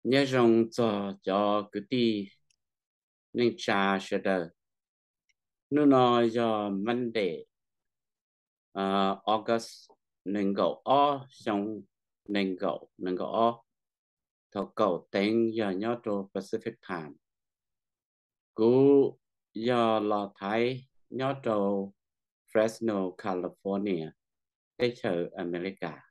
Nyob zoo txog cov kwv tij neej tsa sawv daws. Hnub no yog Monday, August nees nkaum ob, xyoo nees nkaum nees nkaum ob, thaum kaum teev yog nyob rau Pacific Time. Kuv yog Los Thaiv nyob rau Fresno, California, teb chaws Amelikas.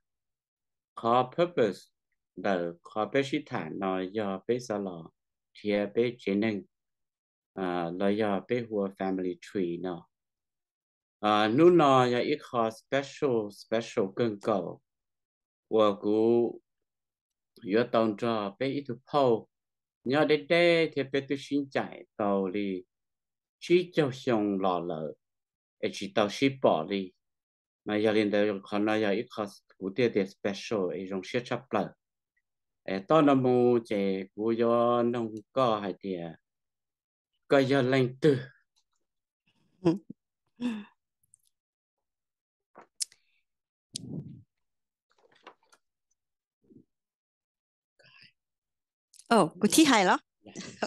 Qhov purpose ntawm qhov peb sib tham no yog peb xav los nrhiav peb tsev neeg, los yog peb hu ua family tree no. Hnub no yog ib qho special, special kawg nkaus uas kuv yuav tau nrog peb ib tug phauj nyob deb deb thiab peb twb sib ncaim tau li tsib caug xyoo los lawm es tsis tau sib pom li. Mas yog li ntawd qhov no yog ib qho kuv thiaj tias special es zoo siab tshaj plaws. Es toj no mus ces kuv yuav nug koj hais tias koj yog leej twg? Kuv thiaj hais los?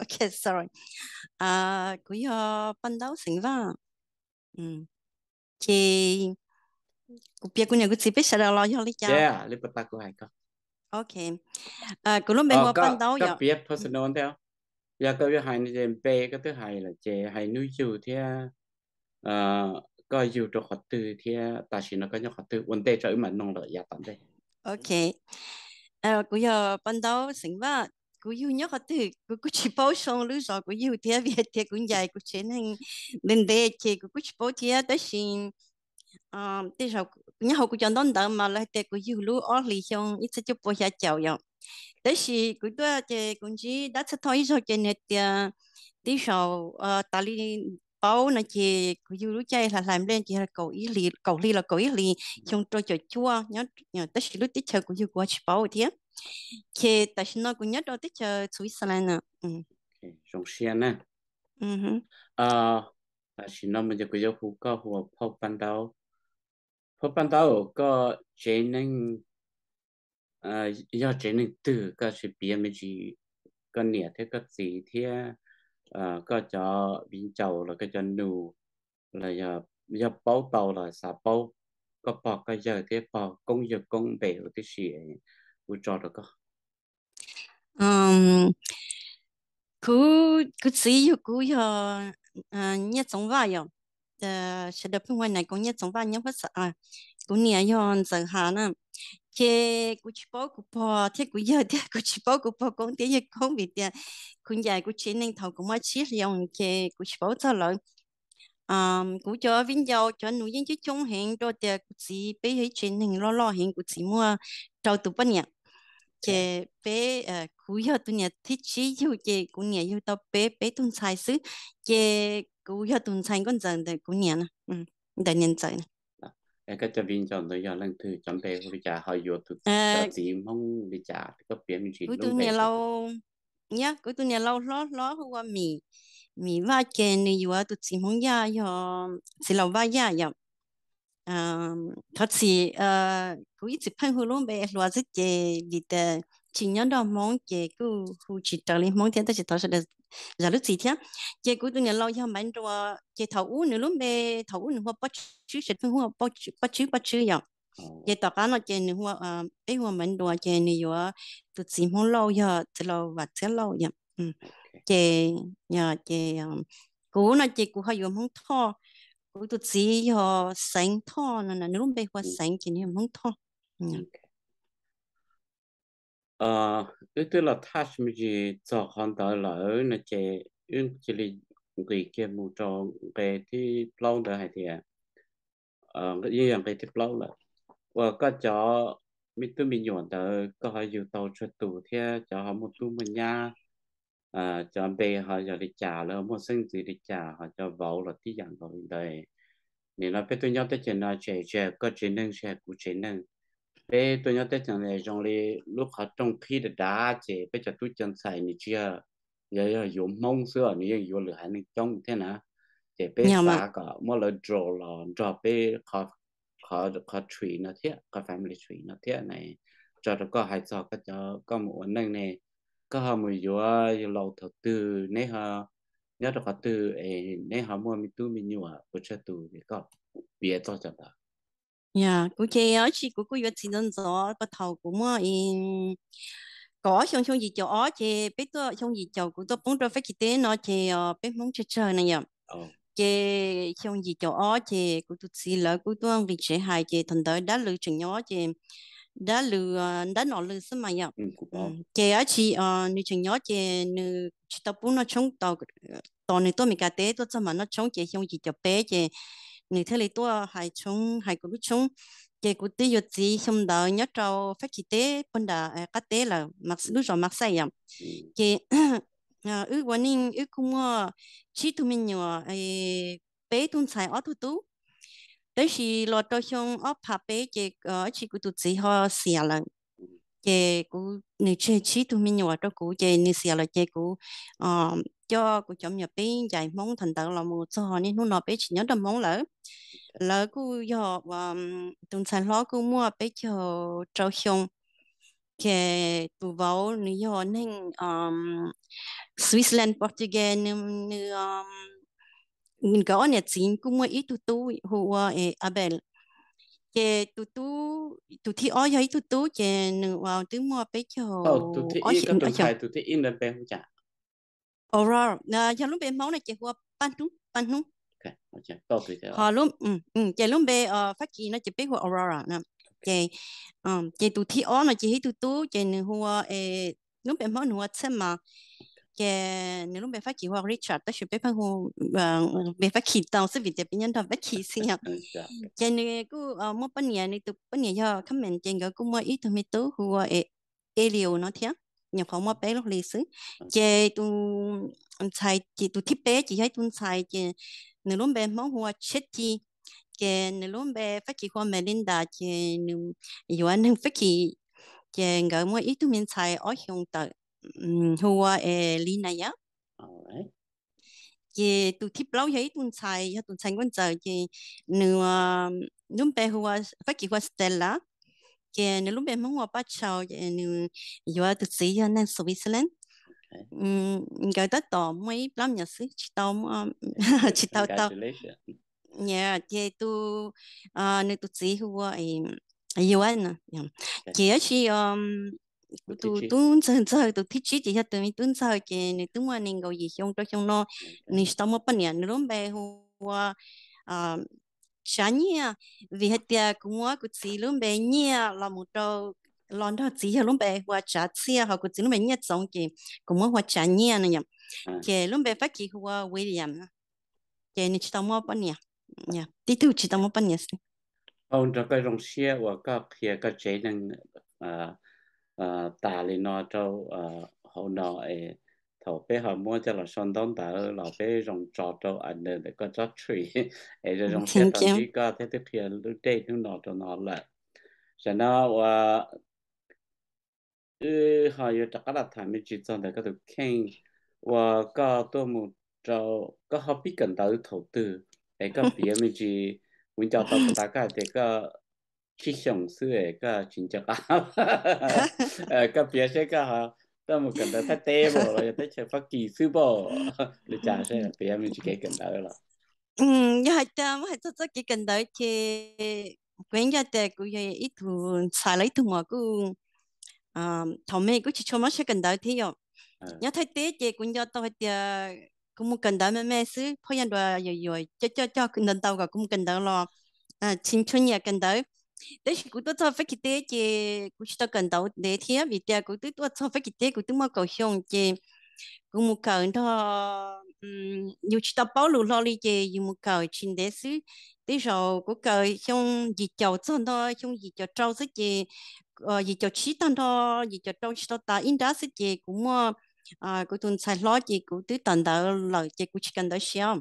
Ok, sorry. Kuv yog Paj Ntaub xeem Vaj. Ces kuv piav kuv niam kuv txiv peb sawv daws los yog li cas? Ok. Kuv lub npe hu ua Paj Ntaub yom. Yog koj hais npe koj twb hais lawm ces hais hnub yug thiab koj yug rau qhov twg thiab tam sim no koj nyob qhov twg ua ntej tso wb mam noog lawm yav tom ntej. Ok. Kuv yog Paj Ntaub xeem Vaj, kuv yug nyob qhov twg kuv kuj tsis paub zoo lub zos kuv yug thiab vim hais tias kuv ncaim kuv tsev neeg ntev ntev ces kuv kuj tsis paub thiab tab sis tej zaum nyob hauv kuv cov ntaub ntawv mas lawv hais tias kuv yug lub ob hlis xyoo ib txhiab cuaj pua xya caum yom. Tab sis kuv tuaj ces kuv ntsib dab txhawb thoj ib zaug ces nws tias tej zaum tas li paub no ces kuv yug lub caij hlais hlais nplej ces kaum hli los kaum ib hlis xyoo rau caum cuaj, tab sis lub teb chaws kuv yug kuv tsis paub thiab. Ces tam sim no kuv nyob rau teb chaws Switzerland na. Zoo siab na. Tam sim no mas ces kuv yuav hu koj hu ua Phauj Paj Ntaub. Phauj Paj Ntaub, koj tsev neeg yog tsev neeg twg, koj sis piav me ntsis, koj niam thiab koj txiv thiab koj cov viv ncaus los koj cov nus los yog paub tau los xav paub koj pog koj yawg thiab pog koob yawg koob npe huv tib si, kuv tso rau koj. Kuv, kuv txiv yug kuv yog Nyiaj Txoov Vaj yom, sawv daws pheej hu ua Nais Koom Nyiaj Txoov Vaj nyob Huab Xav. Kuv niam yog Ntxawm Has na. Ces kuv tsis paub kuv pog thiab kuv yawg thiab kuv tsis paub kuv pog koob thiab yawg koob vim tias kuv ncaim kuv tsev neeg thaum kuv muaj tsib hlis ces kuv tsis paub txog lawv. Kuv cov viv ncaus cov nus yeej coob coob heev rau tias kuv txiv peb yog ib tsev neeg loj loj heev, kuv txiv muaj rau tus poj niam. Ces peb, kuv yog tus niam thib tsib yug ces kuv niam yug tau peb, peb tug ntxhais xwb. Ces kuv yog tus ntxhais nkauj ntxawm ntawm kuv niam, ntawm niam ntxawm. Koj cov viv ncaus ntawd yog leej twg, cov npe hu li cas, ho yuav tus txiv Hmoob li cas, koj piav me ntsis lub npe. Kuv tus niam laus hlob hlob hu ua Mim, Mim Vaj ces nws yuav tus txiv Hmoob Yaj yog txiv laus Vaj Yaj yom. Thov txim, kuv ib txwm pheej hu lub npe hluas xwb ces vim tias tsis nyob nrog Hmoob ces kuj hu tsis raws li Hmoob thiab, tab sis thov sawv daws zam lub txim thiab. Ces kuv tus niam laus yog Maiv Nruas, ces thaum ub nws lub npe, thaum ub nws hu ua Pob Tswb, sawv daws pheej hu ua Pob Tswb, Pob Tswb. Ces tom qab no ces nws hu, peb hu ua Maiv Nruas ces nws yuav tus txiv Hmoob Lauj yog txiv laus Vam Txiab Lauj yom. Ces, ces kuv no ces kuv ho yuav Hmoob Thoj. Kuv tus txiv yog Xeev Thoj no, nws lub npe hu ua Xeev ces nws yog Hmoob Thoj. Wb twb los thaj me ntsis txog qhov ntawd lawm no ces wb cia li nqis kiag mus rau nqe thib plaub ntawd hais tias, yeej yog nqe thib plaub lawm, uas koj cov me tub me nyuam ntawd koj ho yug tau tsawg tus thiab cov ho muaj tub muaj nyab, cov npe ho yog li cas, lawv muaj xeeb ntxwv li cas, ho cov vauv los tib yam nkaus li ntawd. Nim no peb tuaj nyob teb chaws no ces tsis hais koj tsev neeg tsis hais kuv tsev neeg, peb tuaj nyob teb chaws no zoo li lub qhov rooj qhib dav dav ces peb cov tub cov ntxhais nws tsis yog, yog, yog yuav Hmoob xwb os, nws yeej yuav lwm haiv neeg coob thiab na. Ces peb xav kom muab lawv draw los nrog peb qhov tree no thiab, qhov family tree no thiab na. Tso rau koj hais txog koj cov, koj mus ua neej ne, koj ho mus yuav yawg laus thaum twg, neb ho nyob rau qhov twg es neb ho muaj me tub me nyuam puas tsawg tus, koj piav txog cov ntawd. Ya, kuv ces ib tsis kuv kuj yuav txiv ntxov ntxov, pas thaum kuv muaj kaum ob xyoo, xyoo yim caum ob ces peb tuaj, xyoo yim caum kuv tuaj poob rau Fab Kis teb no ces peb Hmoob tsawg tsawg na yom. Ces xyoo yim caum ob ces kuv tus txiv lawv kuj tuaj nqis tsev hais ces thaum ntawd dab lwm tseem nyob ces dab lwm, dab nom lwm xwb mas yom. Ces ib tsis nws tseem nyob ces nws tsis tau pub noj tshoob, tos nws tuaj Meskas teb tuaj txog mam noj tshoob ces xyoo yim caum peb ces nws thiaj li tuaj hais tshoob, hais kuv lub tshoob. Ces kuv twb yuav txiv xyoo ntawd nyob rau Fab Kis teb puag nram qab teb lawm, lub zos Marseille yom. Ces wb ua neej wb kuj muaj tsib tug me nyuam, peb tug ntxhais ob tug tub. Tab sis los rau xyoo ob phav peb ces ib tsis kuv tus txiv ho xiam lawm. Ces kuv, nws tseg tsib tug me nyuam rau kuv ces nws xiam lawm ces kuv coj kuv cov me nyuam peb ncaim Hmoob thaum ntawd los mus txog niaj hnub no peb tsis nyob nrog Hmoob lawm. Lawv kuj yog tus ntxhais hlob kuj muaj peb caug rau xyoo. Ces tus vauv nws yog neeg Switzerland, Portugal, nws, nws nkawd ob niam txiv kuj muaj ib tug tub hu ua Abel. Ces tus tub, tus thib ob yog ib tug tub ces nws uas twb muaj peb caug ob xyoo. Aurora, yog lub npe Hmoob no ces hu ua Paj Hnub, Paj Hnub. Ho ces lub npe Fab Kis no ces peb hu ua Aurora. Ces, ces tus thib ob no ces yog ib tug tub ces nws hu ua, lub npe Hmoob nws hu ua Txhiaj Mas. Ces nws lub npe Fab Kis hu ua Richard tab sis peb pheej hu npe Fab Kis tau xwb vim tias peb nyob nrog Fab Kis xwb yom. Ces nws kuj muaj poj niam, nws tus poj niam yog Carmen ces nkawd kuj muaj ib tug me tub hu ua Eliu no thiab, nyuam qhuav muaj peb lub hli xwb. Ces tus ntxhais ces tus thib peb ces yog ib tug ntxhais ces nws lub npe Hmoob hu ua Tshiab Ci, ces nws lub npe Fab Kis hu ua Melinda ces nws yuav neeg Fab Kis. Ces nkawd muaj ib tug me ntxhais ob xyoo tawm hu ua Elina yom. Ces tus thib plaub yog ib tug ntxhais, yog tus ntxhais nkauj ntxawm ces nws lub npe hu ua, Fab Kis hu ua Stella, ces nws lub npe Hmoob hu ua Paj Tshau, ces nws yuav tus txiv yog neeg Switzerland. Nkawd tab tom muaj ib plab me nyuam xwb, tsis tau, tsis tau tau. Ces tus, nws tus txiv hu ua Yuan no. Ces tab sis kuv tus tub ntxawg ntxawg tus thib tsib ces yog tus me tub ntxawg ces nws twb muaj nees nkaum yim xyoo rau xyoo no, nws tsis tau muaj poj niam, nws lub npe hu ua Tsav Nyiaj, vim hais tias kuv muab kuv txiv lub npe Nyiaj los mus rau, los nrog txiv yawg lub npe hu ua Tsav Txhiaj, ho kuv txiv lub npe Nyiaj Txoov ces kuv muab hu ua Tsav Nyiaj no yom. Ces lub npe Fab Kis hu ua William no. Ces nws tsis tau muaj poj niam, tib tug tsis tau muaj poj niam xwb. Ua nrog koj zoo siab uas koj qhia koj tsev neeg tas li no rau hauv no es thaum peb ho muab coj los sau ntaub ntawv los peb zoo tso rau ntawm koj tsob tshuij es zoo zoo siab tau ntsib koj thiab twb qhia lub dej hnub no rau no lawm. Tam no uas wb ho yuav rov qab los tham me ntsis txog ntawm koj tus kheej uas koj tuaj mus rau, koj ho pib kawm ntawv thaum twg es koj piav me ntsis. Kuv nco tau puas tas koj hais tias koj tsib xyoos xwb es koj tsis nco qab. Koj piav seb koj ho tuaj mus kawm ntawv Thaib teb npaum los yog teb chaws Fab Kis xwb npaum li cas, seb piav me ntsis kev kawm ntawv los. Yog hais tias muab hais txog txoj kev kawm ntawv ces kuv yeej nco tias kuv yog ib tug ntxhais los ib tug muam kuj thaum me kuj tsis tshua mob siab kawm ntawv thiab yom. Nyob Thaib teb ces kuv nco tau hais tias kuv mus kawm ntawv me me xwb, phauj Yaj Duas yuam yuam coj coj coj ntau ntau kom kuv mus kawm ntawv los tsis tshua nyiam kawm ntawv. Tab sis kuv tuaj txog Fab Kis teb ces kuv tsis tau kawm ntawv ntev thiab vim tias kuv twb tuaj txog Fab Kis teb kuv twb muaj kaum xyoo ces kuv mus kawm nrog, yus tsis tau paub lus hlo li ces yus mus kawm tsis ntev xwb. Tej zaum kuv kawm xyoo yim caum txog nto xyoo yim caum rau xwb ces, yim caum tsib tag nrho yim caum rau tsis tau tas ib nrab xwb ces kuv muaj, kuv tus ntxhais hlob ces kuv twb tawm ntawv lawm ces kuv tsis kawm ntawv siab.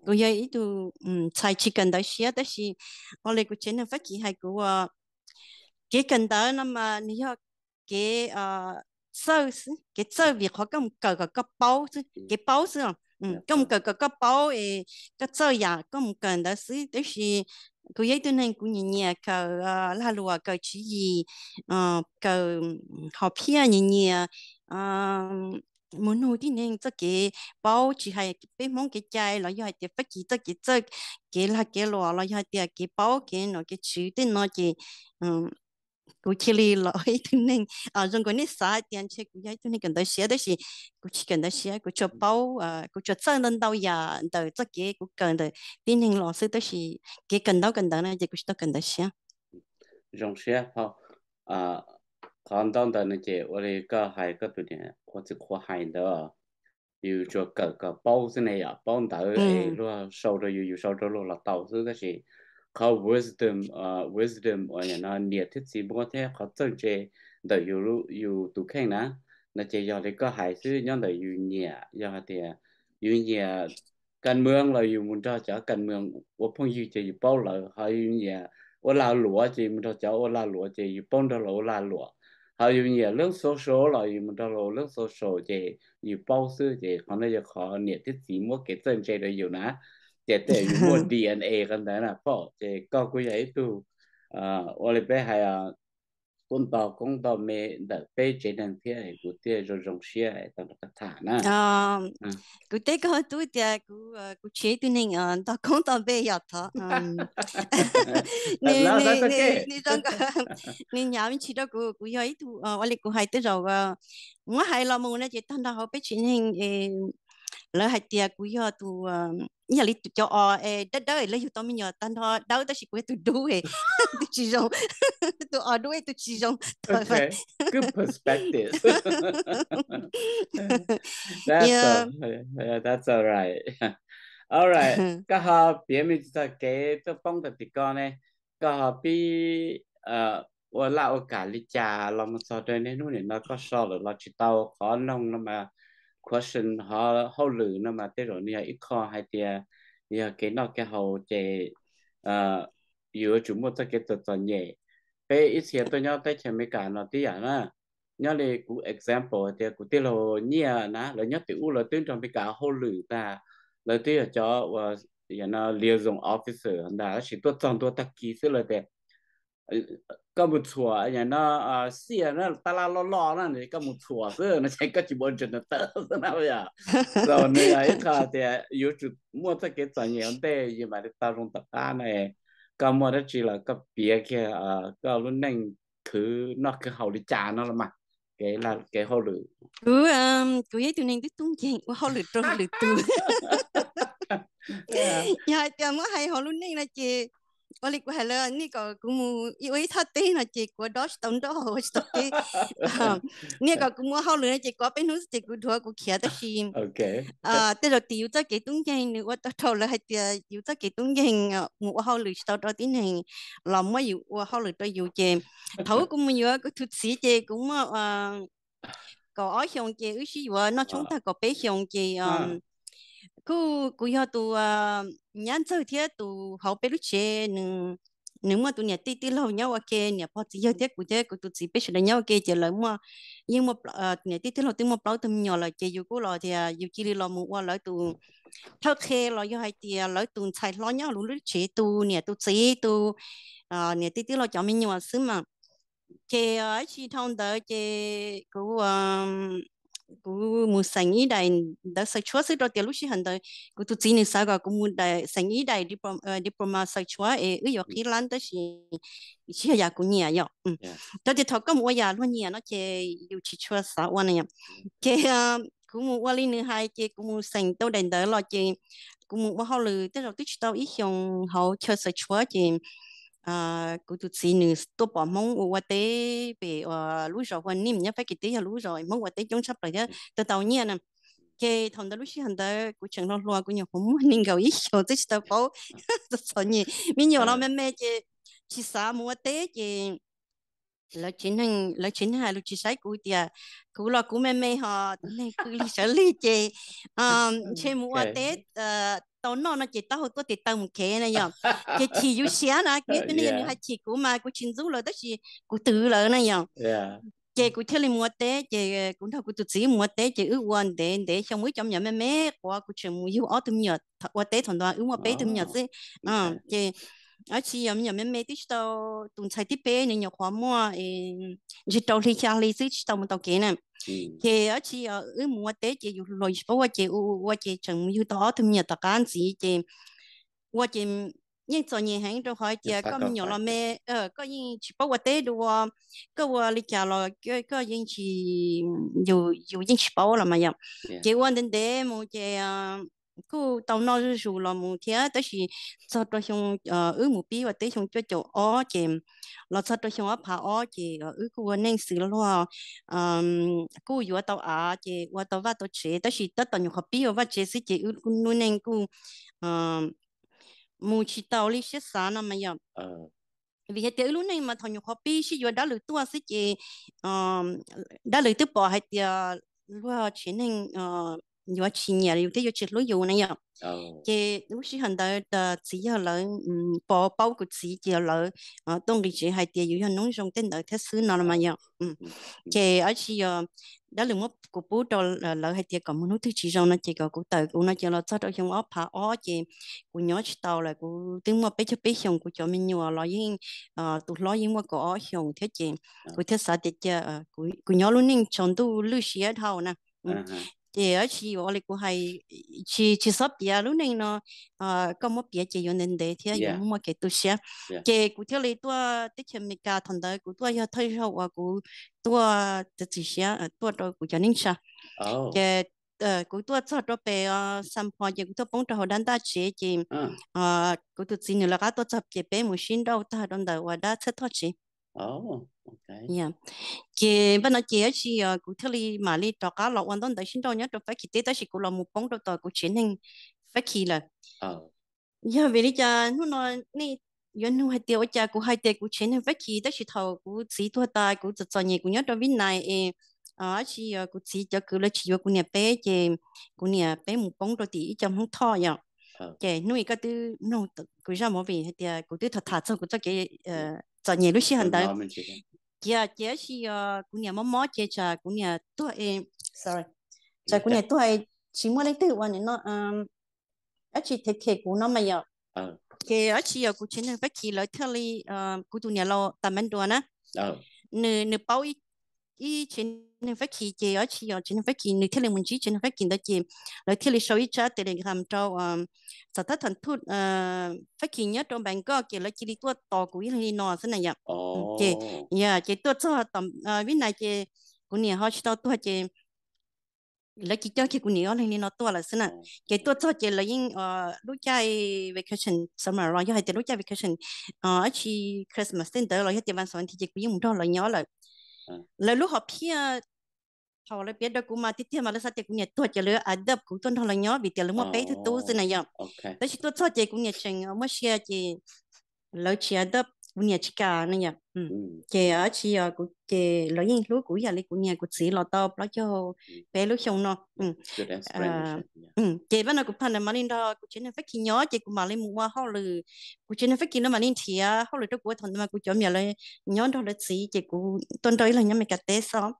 Kuv yog ib tug ntxhais tsis kawm ntawv siab tab sis o li kuv tsev neeg Fab Kis hais kuv ua kev kawm ntawv no mas nws yog kev txawj xwb, kev txawj vim qhov koj mus kawm kom koj paub xwb, kev paub xwb. Koj mus kawm kom koj paub es koj txawj yam koj mus kawm ntawd xwb. Tab sis kuv yog ib tug neeg kuv nyiam nyiam kawm lag luam, kawm tswv yim, kawm hom phiaj, nyiam nyiam mus nug tib neeg txoj kev paub, tsis hais peb Hmoob kev cai los yog hais tias Fab Kis txoj kev, txoj kev lag kev luam los yog hais tias kev paub kev nom kev tswv tej no ces kuv cia li los ua ib tug neeg, zoo nkaus nej xav hais tias ntshe kuv yog ib tug neeg kawm ntawv siab tab sis kuv tsis kawm ntawv siab, kuv tsuas paub, kuv tsuas txawj ntau ntau yam ntawm txoj kev kuv kawm ntawm tib neeg los xwb tab sis kev kawm ntaub kawm ntawv no ces kuv tsis tau kawm ntawv siab. Zoo siab, qhov ntau ntawd no ces ua li koj hais, koj tus niam qhuav txiv qhuav hais ntawd, yus tsuas kawm kom paub xwb ne, yog paub ntawv es luag sau rau yus, yus sau rau luag los tau xwb tab sis qhov wisdom, wisdom uas yog no niam thiab txiv muab thiab qhov txawj ntse ntawm yus, yus tus kheej na, no ces yog li koj hais xwb, nyob ntawm yus nyiam, yog hais tias yus nyiam kas mees los yus mus nrog cov kas mees ua phooj ywg ces yus paub lawv, ho yus nyiam ua lag luam ces mus nrog cov ua lag luam ces yus paub nrog los ua lag luam, ho yus nyiam lub social los yus mus nrog los ua lub social ces yus paub xwb. Ces qhov no yog qhov niam thiab txiv muab kev txawj ntse rau yus na, ces tej yus muaj D N A qhov ntawd na pom. Ces koj kuj yog ib tug, ua li peb hais, kuj nto koob nto me ntawm peb tsev neeg thiab, kuv thiaj zoo zoo siab tau nrog koj tham na. Kuv teb koj tub tias kuv, kuv tsis yog ib tug neeg nto koob nto npe yog thov, nws zoo nkaus, nws hnyav me ntsis rau kuv, kuv yog ib tug, ua li kuv hais tej zaum muab hais los mus no ces tag nrho hauv peb tsev neeg lawv hais tias kuv yog tus, yog li tus cov os dawb dawb, lawv yug tau me nyuam tag nrho dawb tab sis kuv yog tus dub, tus tsis zoo, tus os dub, tus tsis zoo. Good perspective. That's all right. All right, koj ho piav me ntsis txog kev tuaj poob tau tim ko ne, koj ho pib ua laj ua kam li cas los mus txog rau niaj hnub nim no koj so lawm los tsis tau? Qhov noog no mas, question, ho hauj lwm no mas tej zaum nws yog ib qho hais tias yog kev noj kev haus ces yuav tsum muaj txoj kev txom txom nyem. Peb ib txhia tuaj nyob teb chaws Amelikas no tib yam na, nyob li kuv example hais tias kuv tij laug Nyiaj na, lawv nyob tim ub lawv twb nrog Amelikas hauj lwm tag, lawv twb yog cov uas liaison officer ntag, tab sis tuaj txog ntua tag kis xwb lawv tias koj mus txhuam no, xiaj na, tab laj loj loj na, koj mus txhuam xwb no ces koj tsis muaj janitor xwb na yom. So nws yog ib qho tias yuav tsum muaj txoj kev txom nyem ua ntej yus mam li tau zoo tom qab na. Koj muaj dab tsi los koj piav kiag koj lub neej khwv noj khwv haus li cas no los mas, kev hauj lwm. Kuv, kuv yog ib tug neeg twb tub nkeeg ua hauj lwm rau lwm tus. Yog hais tias muab hais hauv lub neej no ces ua li kuv hais lawm, nej kom kuv mus ib ua ib thaj teb no ces kuv dob tsis tau nroj, ua tsis tau teb. Nej kom kuv mus ua hauj lwm no ces kuv ob peb hnub xwb ces kuv dhuav kuv khiav. Tab sis tej zaum tim yus txoj kev tub nkeeg nws ua tau rau lawv hais tias yus txoj kev tub nkeeg mus ua hauj lwm tsis tau rau tib neeg los muab yus ua hauj lwm rau yus ces thaum kuv mus yuav kuv tus txiv ces kuv muaj kaum ob xyoos ces wb sib yuav noj tshoob tag kaum peb xyoos ces kuj kuv yog tus nyab ntxawg thiab tus hauv peb lub tsev, nws muaj tus niam tij tij laug nyob ua ke, niam pog txiv yawg thiab kuv thiab kuv tus txiv peb sawv daws nyob ua ke ces lawv muaj, yeej muaj niam tij tij laug twb muaj plaub tug me nyuam lawm ces yus kuj los tias yus cia li los mus ua lawv tus thawj qhe los yog hais tias lawv tus ntxhais hlob nyob lub lub tsev, tus niam tus txiv tus niam tij tij laug cov me nyuam xwb mas. Ces ib tsis dhau ntawd ces kuv kuv mus xeem ib daim ntawv xaws tshuab xwb rau tias lub sij hawm ntawd kuv tus txiv nws xav kom kuv mus xeem ib daim diploma xaws tshuab es wb yuav qhib lab tab sis tsis yog yam kuv nyiam yom. Rau tias thaum koj mus ua yam luag nyiam no ces yus tsis tshua xav ua na yom. Ces kuv mus ua li nws hais ces kuv mus xeem tau daim ntawv los ces kuv mus ua hauj lwm tej zaum twb tsis tau ib xyoos hauv chaw xaws tshuab ces kuv tus txiv nws tuaj pom Hmoob ua ua teb pem lub zos Hua Nim nyob Fab Kis teb, yog lub zos Hmoob ua teb coob tshaj plaws thiab tau tau nyiaj na. Ces thaum ntawd lub sij hawm ntawd kuv tseem hluas hluas, kuv nyuam qhuav muaj nees nkaum ib xyoos xwb tsis tau paub txom txom nyem, me nyuam los me me ces tsis xav mus ua teb ces lawv tsev neeg, lawv tsev neeg hais lus tsis saib kuv tias kuv los kuv me me ho tus neeg pw lig sawv lig ces ntshe mus ua teb tau noj no ces taub hau tuaj tes taw mus kev na yom. Ces chim yus siab na, kuv yog tus neeg nws hais chim kuv mas kuv tsis ntxub lawv tab sis kuv twv lawv na yom. Ces kuv thiaj li mus ua teb ces kuv nrog kuv tus txiv mus ua teb ces wb ua ntev ntev xyoo, wb cov me nyuam me me quav, kuv tseem mus yug ob tug me nyuam ua teb thaum ntawd wb muaj peb tug me nyuam xwb. Ces dab tsi yog me nyuam me me twb tsis tau, tus ntxhais thib peb nws nyuam qhuav muaj ntshe rau hli xya hli xwb tsis tau mus taus kev na. Ces dab tsi wb mus ua teb ces yus hluas yus tsis paub ua ces ua ua ua ces tseem mus yug tau ob tug me nyuam tom qab ntxiv ces ua ces yeej txom nyem heev rau qhov hais tias koj me nyuam los me, koj yeej tsis paub ua teb dua, koj ua li cas los koj yeej tsis, yus yeej tsis paub los mas yom. Ces ua ntev ntev mus ces kuj tau noj zuj zus los mus thiab tab sis txog rau xyoo wb mus pib ua teb xyoo cuaj caum ob ces los txog rau xyoo ob phav ob ces wb kuj ua neej xws luag kuj yuav tau av ces ua tau vaj tau tsev tab sis tab tom nyuam qhuav pib ua vaj tsev xwb ces wb lub neej kuj mus tsis tau li siab xav no mas yom. Vim hais tias wb lub neej mas thaum nyuam qhuav pib sib yuav dab lwm tuaj xwb ces dab lwm twb pom hais tias luag tsev neeg yuav tsis nyiam yus thiab yuav tsis hlub yus na yom. Ces lub sij hawm ntawd txiv yawg lawv pom paub kuv txiv ces lawv tuaj nqis tsev hais tias yus yog noob zoo tej ntawd thiab xwb no los mas yom. Ces dab tsi yog dab lwm muab kuv pub rau lawv hais tias kom mus hnub twg tsis zoo no ces kom kuv tawm kuv no ces los txog rau xyoo ob phav ob ces kuv nyob tsis tau lawm, kuv twb muaj peb caug peb xyoos, kuv cov me nyuam los yeej, tus hlob yeej muaj kaum ob xyoos thiab ces kuv thiaj xav tias cia kuv nyob lub neej tsaus ntuj lwj siab dhau na. Ces dab tsi ua li kuv hais, tsis tsis txhob piav lub neej no, koj muab piav ces yuav ntev ntev thiab yuav muaj muaj kev tu siab. Ces kuv thiaj li tuaj teb chaws Amelikas, thaum ntawd kuv tuaj yog thawj zaug uas kuv tuaj txiav txim siab tuaj rau kuv cov neej tsa. Ces kuv tuaj txog rau pem San Pos ces kuv tuaj poob rau hauv dab ntaj tsev ces kuv tus txiv nws lawv qab tuaj txog ces peb mus sib nrauj tag rau ntawm uas dab txhawb thoj tsev. Ces npaj no ces dab tsi kuv thiaj li mam li rov qab los ua ntaub ntawv sib nrauj nyob rau Fab Kis teb tab sis kuv los mus poob rau tom kuv tsev neeg Fab Kis lawm. Yog vim li cas hnub no nej yuav nug hais tias ua cas kuv hais tias kuv tsev neeg Fab Kis tab sis thaum kuv txiv tuag tas kuv txom txom nyem kuv nyob rau Vib Nais es dab tsi kuv txiv cov kwv lawv tsis yuav kuv niam peb ces kuv niam peb mus poob rau tim ib co Hmoob Thoj yom. Ces hnub ib koj twb mloog kuv zaj movie hais tias kuv twb tham tham txog kuv txoj kev txom nyem lub sij hawm ntawd. Cia ces dab tsi kuv niam mob mob ces tsam kuv niam tuag es, sorry, tsam kuv niam tuag es tsis muaj leej twg uas nim no dab tsi thev khem kuv no mas yom. Ces dab tsi yog kuv tsev neeg Fab Kis lawv thiaj li, kuv tus niam laus tas mab nruas na, nws nws paub ib tsev neeg Fab Kis ces dab tsi yog tsev neeg Fab Kis nws thiaj li mus ntsib tsev neeg Fab Kis ntawd ces lawv thiaj li sau ib tsab Telegram rau txawm thab tham thuj Fab Kis nyob rau Npam Nkoj ces lawv cia li tuaj tos kuv ib leeg li no xwb na yom. Ces, ces tuaj txog tom Vib Nais ces kuv niam ho tsis tau tuag ces lawv cia coj kiag kuv niam ob leeg li no tuaj lawm xwb na. Ces tuaj txog ces lawv yeej, lub caij vacation summer los yog hais tias lub caij vacation dab tsi Christmas tej ntawd los yog tias vas xov nthiv ces kuv yeej mus nrog lawv nyob lawm. Lawv lub hom phiaj thaum lawv piav rau kuv mas tiag tiag mas lawv xav tias kuv niam tuag ces lawv adopt kuv tuaj nrog lawv nyob vim tias lawv muaj peb tug tub xwb na yom. Tab sis tuaj txog ces kuv niam tseem muaj sia ces lawv tsis adopt kuv niam tsis kam na yom. Ces dab tsi yog kuv ces lawv yeej hlub kuv ib yam li kuv niam kuv txiv los tau plaub caug peb lub xyoo no. Ces pab no kuv pab ntawd mam li nrog kuv tsev neeg Fab Kis nyob ces kuv mam li mus ua hauj lwm. Kuv tsev neeg Fab Kis lawv mam li nrhiav hauj lwm rau kuv ua thaum ntawd mas kuv cov me nyuam lawv nyob nrog lawv txiv ces kuv tuaj nrog ib leeg nyob Mes Kas teb xwb.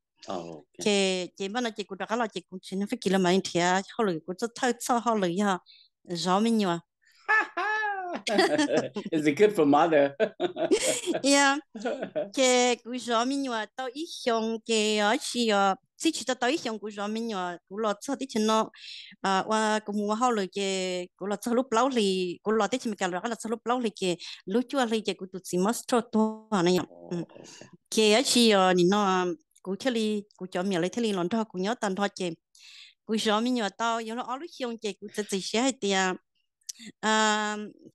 Ces, ces pab no ces kuv rov qab los ces kuv tsev neeg Fab Kis lawv mam li nrhiav hauj lwm, kuv txoj thawj txoj hauj lwm yog zov me nyuam. Ces kuv zov me nyuam tau ib xyoos ces dab tsi yog txib tsis tau tau ib xyoos kuv zov me nyuam kuv los txog teb chaws no ua kuv mus ua hauj lwm ces kuv los txog lub plaub hlis, kuv los teb chaws Amelikas los rov qab los txog lub plaub hlis ces lub cuaj hli ces kuv tus txiv mob stroke tuag na yom. Ces dab tsi yog nim no kuv thiaj li, kuv cov me nyuam lawv thiaj li los nrog kuv nyob tag nrho ces kuv zov me nyuam tau yuav luag ob lub xyoo ces kuv txiav txim siab hais tias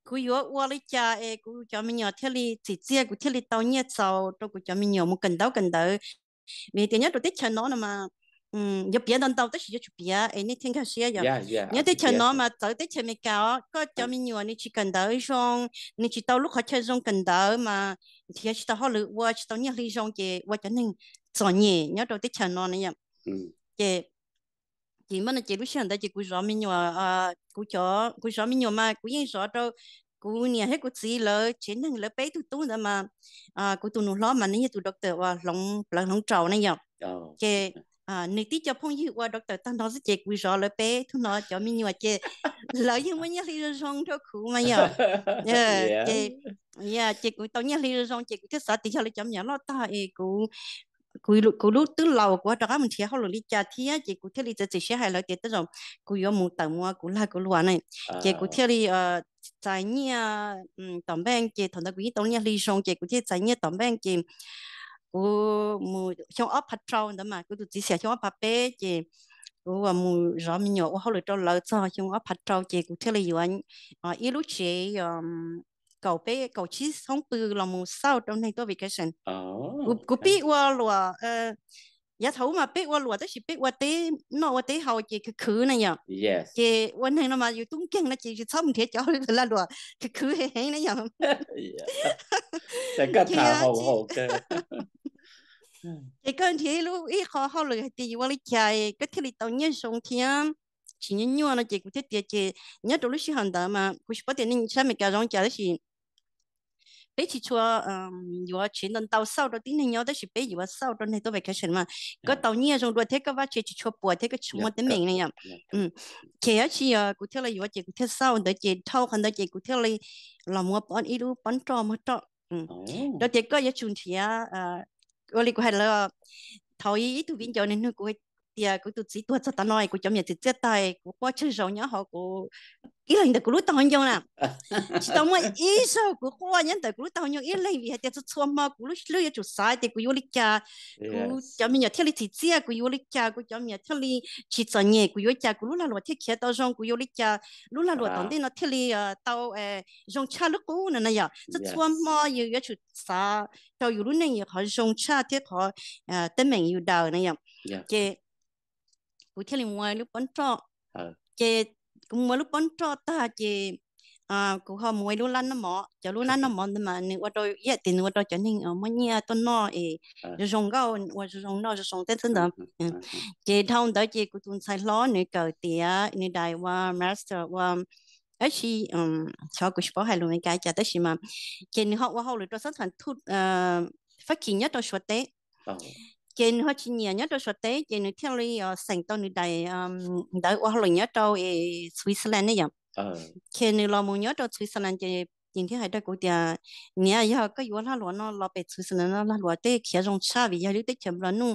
kuv yuav ua li cas es kuv cov me nyuam thiaj li txim txiaj, kuv thiaj li tau nyiaj txaus rau kuv cov me nyuam mus kawm ntaub kawm ntawv. Vim tias nyob rau teb chaws no no mas yuav piav ntau ntau tab sis yuav tsum piav es nej thiaj nkag siab yom. Nyob teb chaws no mas txawv teb chaws Amelikas os, koj cov me nyuam nws tsis kawm ntawv zoo, nws tsis tau lub qhov chaw zoo kawm ntawv mas nrhiav tsis tau hauj lwm ua, tsis tau nyiaj hli zoo ces ua cov neeg txom nyem nyob rau teb chaws no na yom. Ces, ces mas no ces lub sij hawm ntawd ces kuv zov me nyuam, kuv cov, kuv zov me nyuam mas kuv yeej zov rau kuv niam thiab kuv txiv lawv tsev neeg, lawv peb tug tub ntawd mas kuv tus nus hlob mas nws yog tus doctor uas hloov plawv hloov raum na yom. Ces nws tib co phooj ywg ua doctor tag nrho xwb ces kuv zov lawv peb tug no cov me nyuam ces lawv yeej muaj nyiaj hli zoo zoo rau kuv mas yom. Ces, ces kuv tau nyiaj hli zoo zoo ces kuv thiaj xav tias yog lawv cov me nyuam loj tag es kuv kuv lub twb laus, kuv ho rov qab mus nrhiav hauj lwm li cas thiab, ces kuv thiaj li txiav txim siab hais lawv tias tej zaum kuv yuav mus tawm mus ua kuv lag kuv luam na. Ces kuv thiaj li txais nyiaj tom npeej, ces thaum ntawd kuv yeej tau nyiaj hli zoo, ces kuv thiaj li txais nyiaj tom npeej, ces kuv mus xyoo ob phav rau ntawd mas kuv tus txiv xiam xyoo ob phav peb, ces kuv mus zov me nyuam ua hauj lwm rau lawv txog xyoo ob phav rau, ces kuv thiaj li yuav ib lub tsev kaum peb kaum tsib xoob pw los mus xauj rau neeg tuaj vacation. Kuv pib ua luam, yav thaum ub mas peb ua luam tab sis peb ua teb noj ua teb haus ces khwv khwv na yom. Ces ua neeg no mas yus tub nkeeg no ces yus txhob mus nrhiav cov lag luam khwv khwv heev heev na yom. Ces koj nrhiav ib lub ib qho hauj lwm hais tias yus ua li cas koj thiaj li tau nyiaj zoo thiab tsis nyuaj nyuaj no ces kuv thiaj tias ces nyob rau lub sij hawm ntawd mas kuv tsis paub tias nej sab Amelikas zoo li cas tab sis peb tsis tshua yuav tsev ntau ntau xauj rau tib neeg nyob tab sis peb yuav xauj rau neeg tuaj vacation mas koj tau nyiaj zoo dua thiab koj vaj tsev tsis tshua puas thiab koj tsis muaj teeb meem na yom. Ces dab tsi kuv thiaj li yuav ces kuv thiaj xauj ntawd ces dhau qhov ntawd ces kuv thiaj li los muab ib lub pob nroj muag roj rau tias koj yuav tsum nrhiav ua li kuv hais lawm. Thaum ib tug viv ncaus nws nug kuv hais tias kuv tus txiv tuag txog tav no kuv cov me nyuam txiv txiaj tag kuv quaj tsawg zaus nyob hauv kuv ib leeg ntawm kuv lub taub hau ncoo na. Tsis tau muaj ib zaug kuv quaj nyob ntawm kuv lub taub hau ncoo ib leeg vim hais tias txhua txhua hmo kuv lub hlwb yuav tsum xav tias kuv yuav ua li cas, kuv cov me nyuam thiaj li txim txiaj, kuv yuav ua li cas kuv cov me nyuam thiaj li tsis txom nyem, kuv yuav ua li cas kuv lub lag luam thiaj khiav tau zoo, kuv yuav ua li cas lub lag luam tom ntej no thiaj li tau zoo tshaj lub qub no na yom. Txhua txhua hmo yus yuav tsum xav rau yus lub neej yus qhov zoo tshaj thiab qhov teeb meem yus daws na yom. Ces kuv thiaj li muab lub pob nroj, ces kuv muab lub pob nroj tag ces kuv ho muab lub lab noj mov, cov lub lab noj mov ntawd mas nws ua rau ib yam tias nws ua rau cov neeg muaj nyiaj tuaj noj es zoo zoo nkauj, ua zoo zoo noj zoo zoo tej xwb ntawd. Ces dhau ntawd ces kuv tus ntxhais hlob nws kawm tiav, nws daim ua master ua dab tsi, xyov kuv tsis paub hais lus Amelikas cas tab sis mas ces nws ho ua hauj lwm rau xab thas thuj Fab Kis nyob rau Suav teb. Ces nws ho tsis nyiam nyob rau Suav teb ces nws thiaj li xeem tau nws daim ntawd ua hauj lwm nyob rau Switzerland ne yom. Ces nws los mus nyob rau Switzerland ces nws thiaj hais rau kuv tias, niam, yog koj yuav lag luam no los pem Switzerland no lag luam tej khiav zoo tshaj vim yog lub teb chaws Nplog nuj,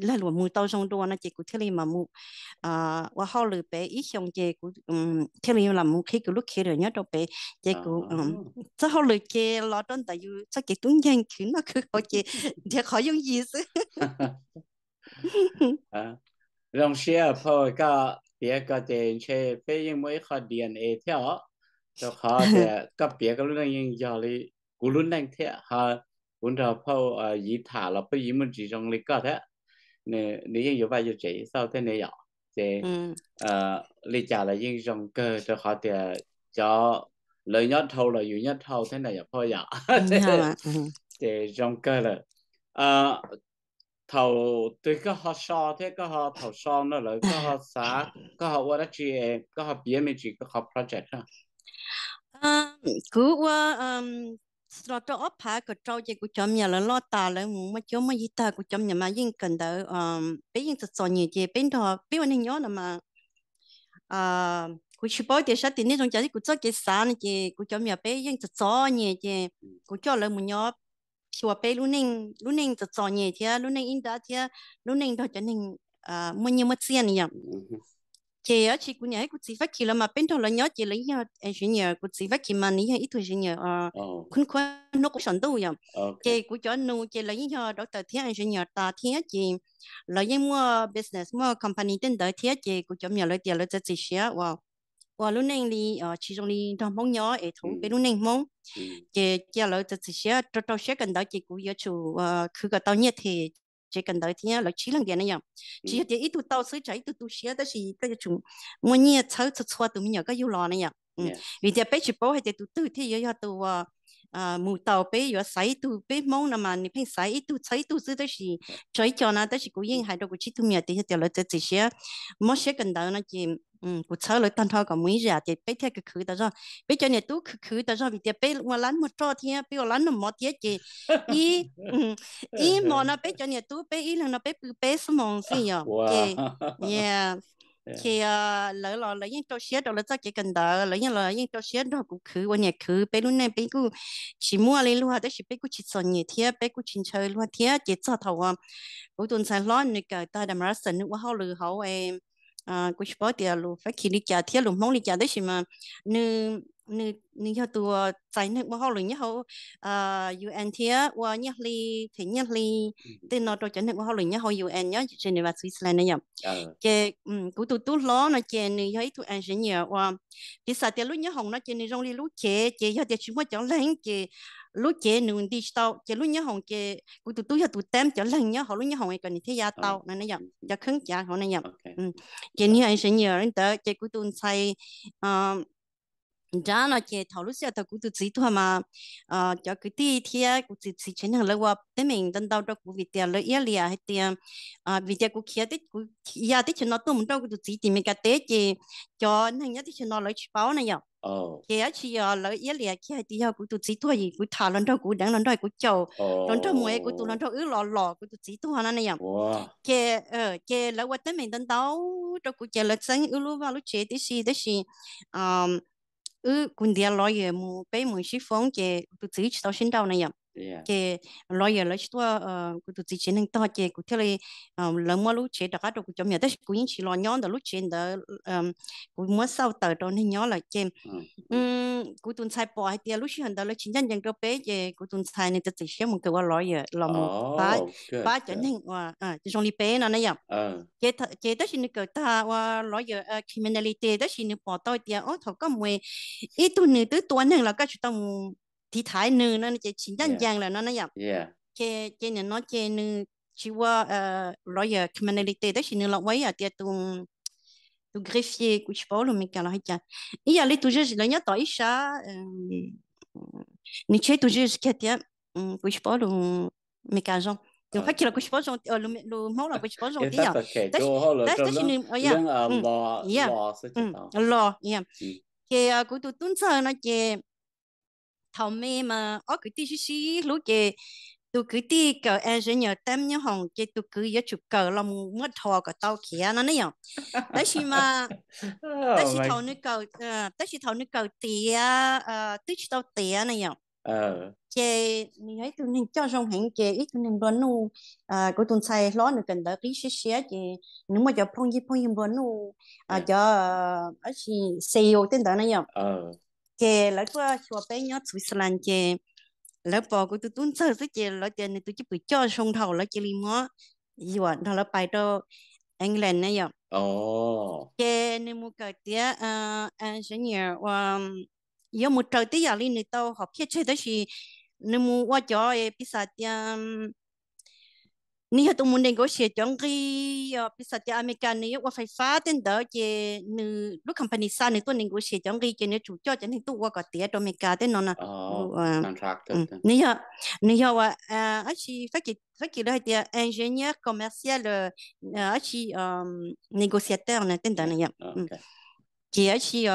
lag luam mus tau zoo dua no ces kuv thiaj li mam mus ua hauj lwm pem ib xyoos ces kuv thiaj li los mus qhib kuv lub career nyob rau pem. Ces kuv txoj hauj lwm ces los rau ntawm yus txoj kev tub nkeeg khwv noj khwv haus ces nrhiav qhov yooj yim xwb. Zoo siab phauj, koj piav ko ces ntshe peb yeej muaj ib qho D N A thiab os, rau qhov tias koj piav koj lub neej yeej yog li kuv lub neej thiab ho kuv nrog phauj Yiv tham los phauj Yiv muaj ntsis zoo li koj thiab, nws yeej yuav vaj yuav tsev xauj thiab ne yom. Ces li cas los yeej zoo kawg rau qhov tias cov lawv nyob dhau los yus nyob dhau thiab na yom phauj yom. Ces zoo kawg lawm. Thaum twg koj ho so thiab koj ho thaum so no lawm koj ho xav koj ho ua dab tsi, koj ho piav me ntsis koj qhov project? Kuv ua los rau ob phav kaum rau ces kuv cov me nyuam lawv loj tas lawv mus muaj cuab muaj yig tag kuv cov me nyuam mas yeej kawm ntawv, peb yeej txom txom nyem ces peb nrog peb ua neeg nyob no mas kuv tsis paub tias sab tim nej zoo cas kuv txoj kev xav no ces kuv cov me nyuam peb yeej txom txom nyem ces kuv coj lawv mus nyob xyuas peb lub neej, lub neej txom txom nyem thiab lub neej ib nrab thiab lub neej nrog cov neeg muaj nyiaj muaj txiaj ne yom. Ces dab tsi kuv niam thiab kuv txiv Fab Kis lawv mas peb nrog lawv nyob ces lawv yeej yog engineer, kuv txiv Fab Kis mas nws yog ib tug engineer khub khuab hnub qub saum ntuj yom. Ces kuv cov nus ces lawv yeej yog doctor thiab engineer tas thiab ces lawv yeej muaj business muaj company tej ntawd thiab ces kuv cov me nyuam lawv tias lawv txiav txim siab ua lub neej li tsis zoo li nrog Hmoob nyob es thaum peb lub neej Hmoob ces cia lawv txiav txim siab rau rau siab kawm ntawv ces kuv yuav tsum khwv kom tau nyiaj them tsev kawm ntawv thiab lawv tsib leeg tias ne yom. Tsis yog tias ib tug tau xwb tsam ib tug tu siab tab sis koj yuav tsum muaj nyiaj txhawb txhua txhua tus me nyuam koj yug los ne yom. Vim tias peb tsis paub hais tias tus twg thiaj yuav yog tus mus tau, peb yuav xaiv ib tug, peb Hmoob no mas nws pheej xaiv ib tug txhawb ib tug xwb tab sis tso ib co na tab sis kuv yeej hais rau kuv tsib tug me nyuam tias yog tias lawv txiav txim siab mob siab kawm ntawv no ces kuv txhawb lawv tag nrho kom mus ib zam ces peb thiaj khwv khwv tas zog. Peb cov niam tub khwv khwv tas zog vim tias peb ua lab muag roj thiab peb ua lab noj mov thiab ces ib ib hmo no peb cov niam tub peb ib leeg no peb pw peb xuab moos xwb yom. Ces Ces lawv los lawv yeej rau siab rau lawv txoj kev kawm ntawv, lawv yeej los yeej rau siab nrog kuv khwv ua niam khwv. Peb lub neej peb kuj tsis muaj li luag, tab sis peb kuj tsis txom nyem thiab peb kuj tsis ntshaw luag thiab. Ces txog thaum uas kuv tus ntxhais hlob nws kawm tag Damaris, nws ua hauj lwm hauv, kuv tsis paub tias lus Fab Kis li cas thiab lus Hmoob li cas, tab sis mas nws, nws yog tus txais neeg ua hauj lwm nyob hauv UN thiab ua nyiaj hli, them nyiaj hli tej no rau cov neeg ua hauj lwm nyob hauv UN nyob Geneva, Switzerland na yom. Ces kuv tus tub hlob no ces nws yog ib tug engineer uas, piv xam tias lub nyob hoom no ces nws zoo li lub cev, ces yog tias tsis muaj cov leeg ces lub cev nws nti tsis tau, ces lub nyob hoom ces kuv tus tub yog tus teeb cov leeg nyob hauv lub nyob hoom kom nws thiaj ya tau no na yom, cov kheeb cav hauv na yom. Ces nws yog engineer li ntawd, ces kuv tus ntxhais nrab no ces thaum lub sij hawm thaum kuv tus txiv tuag mas cov kwv tij thiab kuv tus txiv tsev neeg lawv ua teeb meem ntau ntau rau kuv vim tias lawv iab liam hais tias, vim tias kuv khiav, kuv ya teb chaws no tuaj mus nrog kuv tus txiv tim Meskas teb ces cov neeg nyob teb chaws no lawv tsis paub na yom. Ces dab tsi yog lawv iab liam kiag hais tias yog kuv tus txiv tuag es kuv tham los nrog kuv deev los nrog kuv caum los nrog mus es kuv tus los nrog wb los los kuv tus txiv tuag no na yom. Ces, ces lawv ua teeb meem ntau ntau rau kuv ces lawv txeeb wb lub vaj lub tsev tib si, tab sis wb, kuv ntiav lawyer mus, peb mus sib foob ces kuv tus txiv tsis tau sib nrauj na yom. Ces lawyer lawv tsis tuaj, kuv tus txiv tsev neeg tog ces kuv thiaj li, lawv muab lub tsev rov qab rau kuv cov me nyuam, tab sis kuv yeej tsis los nyob ntawm lub tsev ntawd, kuv muab xauj tawm rau neeg nyob lawm ces kuv tus ntxhais pom hais tias lub sij hawm ntawd lawv tsis ncaj ncees rau peb ces kuv tus ntxhais nws txiav txim siab mus kawm ua lawyer los mus pab cov neeg uas zoo li peb no na yom. Ces tab sis nws kawm tag ua lawyer criminality, tab sis nws pom tau tias, o, thaum koj mus, ib tug nws twb tua neeg los koj tsis tau mus tiv thaiv nws no ces tsis ncaj ncees lawm no na yom. Ces, ces nim no ces nws tsis ua lawyer criminality, tab sis nws los ua ib yam tias tus, tus greffier, kuv tsis paub lus Meskas los hais cas, ib yam li tus judge lawv nyob tom ib sab, nws tsheb tus judge kiag tias, kuv tsis paub lus Meskas zoo, tus Fab Kis los kuv tsis paub zoo, lus Hmoob los kuv tsis paub zoo thiab yom. Tab sis nws, los, ces kuv tus tub ntxawg no ces thaum me mas ob kwv tij sib sib hlub ces tus kwv tij kawm engineer teeb nyob hoom ces tus kwv yuav tsum kawm los mus muab dhos kom tau khiav no ne yom. Tab sis mas, tab sis thaum nws kawm, tab sis thaum nws kawm tiav, twb tsis tau tiav na yom, ces nws yog ib tug neeg coj zoo heev ces ib tug neeg nplua nuj. Kuv tus ntxhais hlob nws kawm ntawv qib siab siab ces nws muaj cov phooj ywg, phooj ywg nplua nuj, cov dab tsi, C E O tej ntawd na yom. Ces lawv tuaj xyuas peb nyob Switzerland ces lawv pom kuv tus tub ntxawg xwb ces lawv tias nws tus cwj pwm coj zoo dhau lawv cia li muab yuam nrog lawv pais rau England na yom. Ces nws mus kawm tiav engineer uas yuav mus raws tib yam li nws tau hom phiaj tseg tab sis nws mus ua cov piv xam tias nws yog tus mus negotiate cov nqi, piv xam tias Amelikas nws yuav ua fais fab tej ntawd ces nws lub company xa nws tuaj negotiate cov nqi ces nws yuav tsum coj cov neeg tuaj ua kom tiav rau Amelikas tej no na. Nws yog, nws yog ua dab tsi, Fab Kis lawv hais tias ingénieur commercial, dab tsi, négociateur na tej ntawd na yom. Ces dab tsi,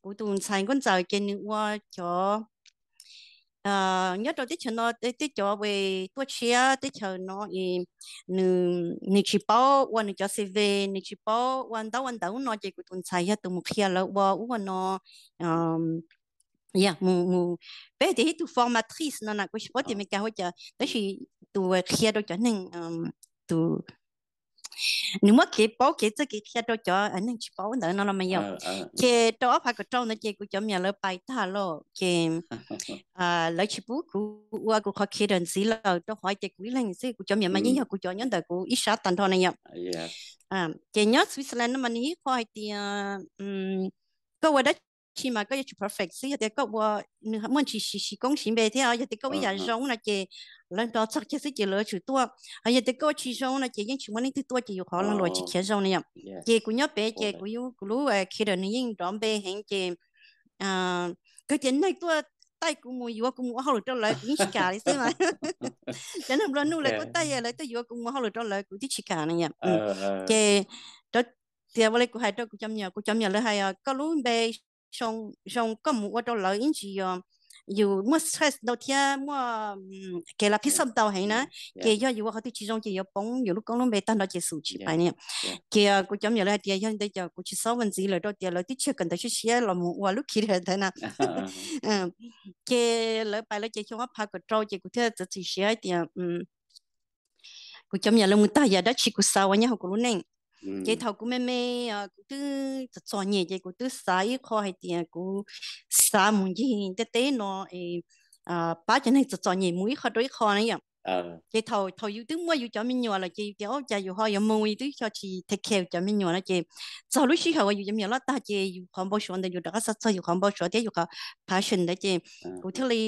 kuv tus ntxhais nkauj ntxawm ces nws ua cov nyob rau teb chaws no tej cov uas tuaj tshiab teb chaws no, nws tsis paub ua nws cov C V, nws tsis paub ua ntaub ua ntawv ub no ces kuv tus ntxhais yog tus mus qhia lawv ua ub ua no, mus, peb hais tias ib tug formatrice no na, kuv tsis paub tias Amelikas hu ua cas tab sis tus qhia rau cov neeg, tus, nws muab kev paub kev txawj kev qhia rau cov neeg tsis paub ntawd no los mas yom. Ces rau ob phav kaum rau ntawd ces kuv cov me nyuam lawv pais tag lawm ces lawv tsis pub kuv ua kuv qhov career ntxiv lawm rau qhov tias kuv ib leeg xwb, kuv cov me nyuam mas yeej yog kuv cov nyob ntawm kuv ib sab tag nrho na yom. Ces nyob Switzerland no mas nws ib qho hais tias koj ua dab tsi mas koj yuav tsum perfect xwb, yog tias koj ua, nws muaj ntsis siv koob siv npe thiab, yog tias koj ua ib yam zoo no ces lawv nrog txog kiag xwb ces lawv yuav tsum tuaj, yog tias koj ua tsis zoo no ces yeej tsis muaj leej twg tuaj ces yus qhov lag luam tsis khiav zoo na yom. Ces kuv nyob pem ces kuv, kuv lub career nws yeej nrov npe heev ces kawg tias neeg tuaj taij kuv mus yuav kuv mus ua hauj lwm rau lawv kuv yeej tsis kam li xwb mas. Cov neeg nplua nuj lawv tuaj taij lawv tuaj yuav kuv mus hauj lwm rau lawv kuv twb tsis kam na yom. Ces rau tias ua li kuv hais rau kuv cov me nyuam, kuv cov me nyuam lawv hais koj lub npe zoo, koj mus ua rau lawv ib ntsis yog yus muaj stress ntau thiab muaj kev lab phij xoj ntau heev na, ces yog yus ua qhov twg tsis zoo ces yuav poob yus lub koob lub npe tag nrho ces xum tsis pais ne. Ces kuv cov me nyuam lawv hais tias yog li ntawd ces kuv tsis xob ua ntxiv lawm rau tias lawv twb tsis kawm ntawv siab siab los mus ua lub khi ntawd na. Ces lawv pais lawv ces xyoo ob phav kaum rau ces kuv thiaj txiav txim siab hais tias kuv cov me nyuam lawv mus tag yam dab tsi kuv xav ua nyob hauv kuv lub neej. Ces thaum kuv me me, kuv twb txom txom nyem ces kuv twb xav ib qho hais tias kuv xav mus ncig ntiaj teb no es pab cov neeg txom txom nyem mus ib qho rau ib qho na yom. Ces thaum thaum yus twb muaj yus cov me nyuam lawm ces yus tias ua cas yus ho yuav mus yus twb ho tsis take care cov me nyuam no ces txog lub sij hawm uas yus cov me nyuam loj tag ces yus qhov npau suav ntawd yus rov qab xav txog yus qhov npau suav thiab yus qhov passion ntawd ces kuv thiaj li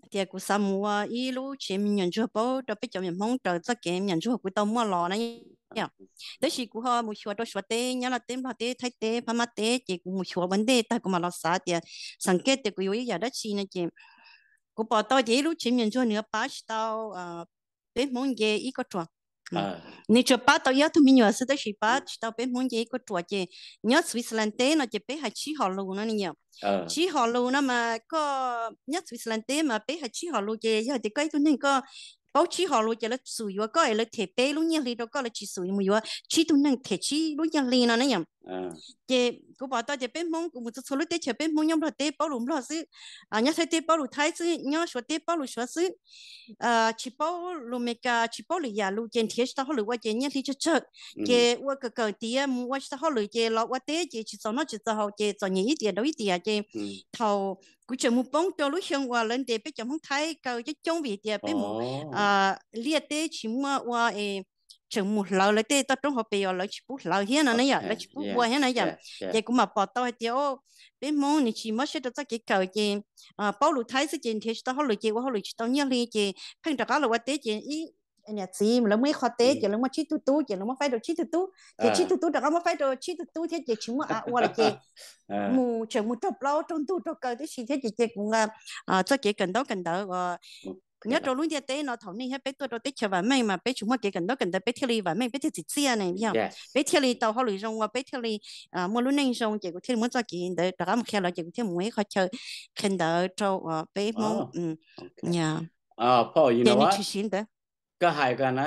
tias kuv xav mus ua ib lub tsev me nyuam ntsuag paub rau peb cov me nyuam Hmoob raws txoj kev me nyuam ntsuag kuv tau muaj los na. Tab sis kuv ho mus xyuas rau Suav teb, Nyab Laj teb, Nplog teb, Thaib teb, Phab Mab teb ces kuv mus xyuas ua ntej tag kuv mam los xav tias xav nkej tias kuv yuav ib yam dab tsi no ces kuv pom tau tias ib lub tsev me nyuam ntsuag nws pab tsis tau peb Hmoob nce ib kauj ruam. Nws tsuas pab tau ib ob tug me nyuam xwb tab sis pab tsis tau peb Hmoob nce ib kauj ruam ces nyob Switzerland teb no ces peb hais tsib hom lus no ne yom. Tsib hom lus no mas koj nyob Switzerland teb mas peb hais tsib hom lus ces yog tias koj ib tug neeg koj paub tsib hom lus ces lawv xum yuav koj es lawv them peb lub nyiaj hli rau koj, lawv tsis xum mus yuav tsib tug neeg them tsib lub nyiaj hli no na yom. Ces kuv pom tau tias peb Hmoob, kuv mus txhua txhua lub teb chaws peb Hmoob nyob Nplog teb paub lus Nplog xwb, nyob Thaib teb paub lus Thaib xwb, nyob Suav teb paub lus Suav xwb, tsis paub lus Amelikas, tsis paub lwm yam lus ces nrhiav tsis tau hauj lwm ua ces nyiaj hli tsawg tsawg, ces ua kawm kawm tiav mus ua tsis tau hauj lwm ces los ua teb ces tsis txaus noj tsis txaus haus ces txom nyem ib tiam rau ib tiam ces thaum kuv tseem mus poob rau lub xyoo uas lawv ntes peb cov Hmoob Thaib kaw coob coob vim tias peb mus liaj teb tsis muaj ua es tseem mus hlawv lawv tej toj roob hauv pes uas lawv tsis pub hlawv thiab no na yom, lawv tsis pub ua thiab na yom. Ces kuv mam pom tau hais tias peb Hmoob nws tsis mob siab rau txoj kev kawm ces paub lus Thaib xwb ces nrhiav tsis tau hauj lwm ces ua hauj lwm tsis tau nyiaj hli ces pheej rov qab los ua teb ces ib niam txiv lawv muaj ib qho teb ces lawv muaj tsib tug tub ces lawv muab faib rau tsib tug tub ces tsib tug tub rov qab muab faib rau tsib tug tub thiab ces tsis muaj av ua lawm ces mus tseem mus raug plaub raug ntug raug kaw tib si thiab ces cia kuv nqa txoj kev kawm ntaub kawm ntawv uas nyob rau lub ntiaj teb no thaum nej thiab peb tuaj rau teb chaws vam meej mas peb tsis muaj kev kawm ntaub kawm ntawv peb thiaj li vam meej peb thiaj txiv txiaj ne yog peb thiaj li tau hauj lwm zoo ua peb thiaj li muaj lub neej zoo ces kuv thiaj li muab txoj kev ntawd rov qab mus qhia lawv ces kuv thiaj mus ua ib qho chaw qhia ntawv rau peb Hmoob. Ces nws tshwm sim ntawd. Koj hais ko na,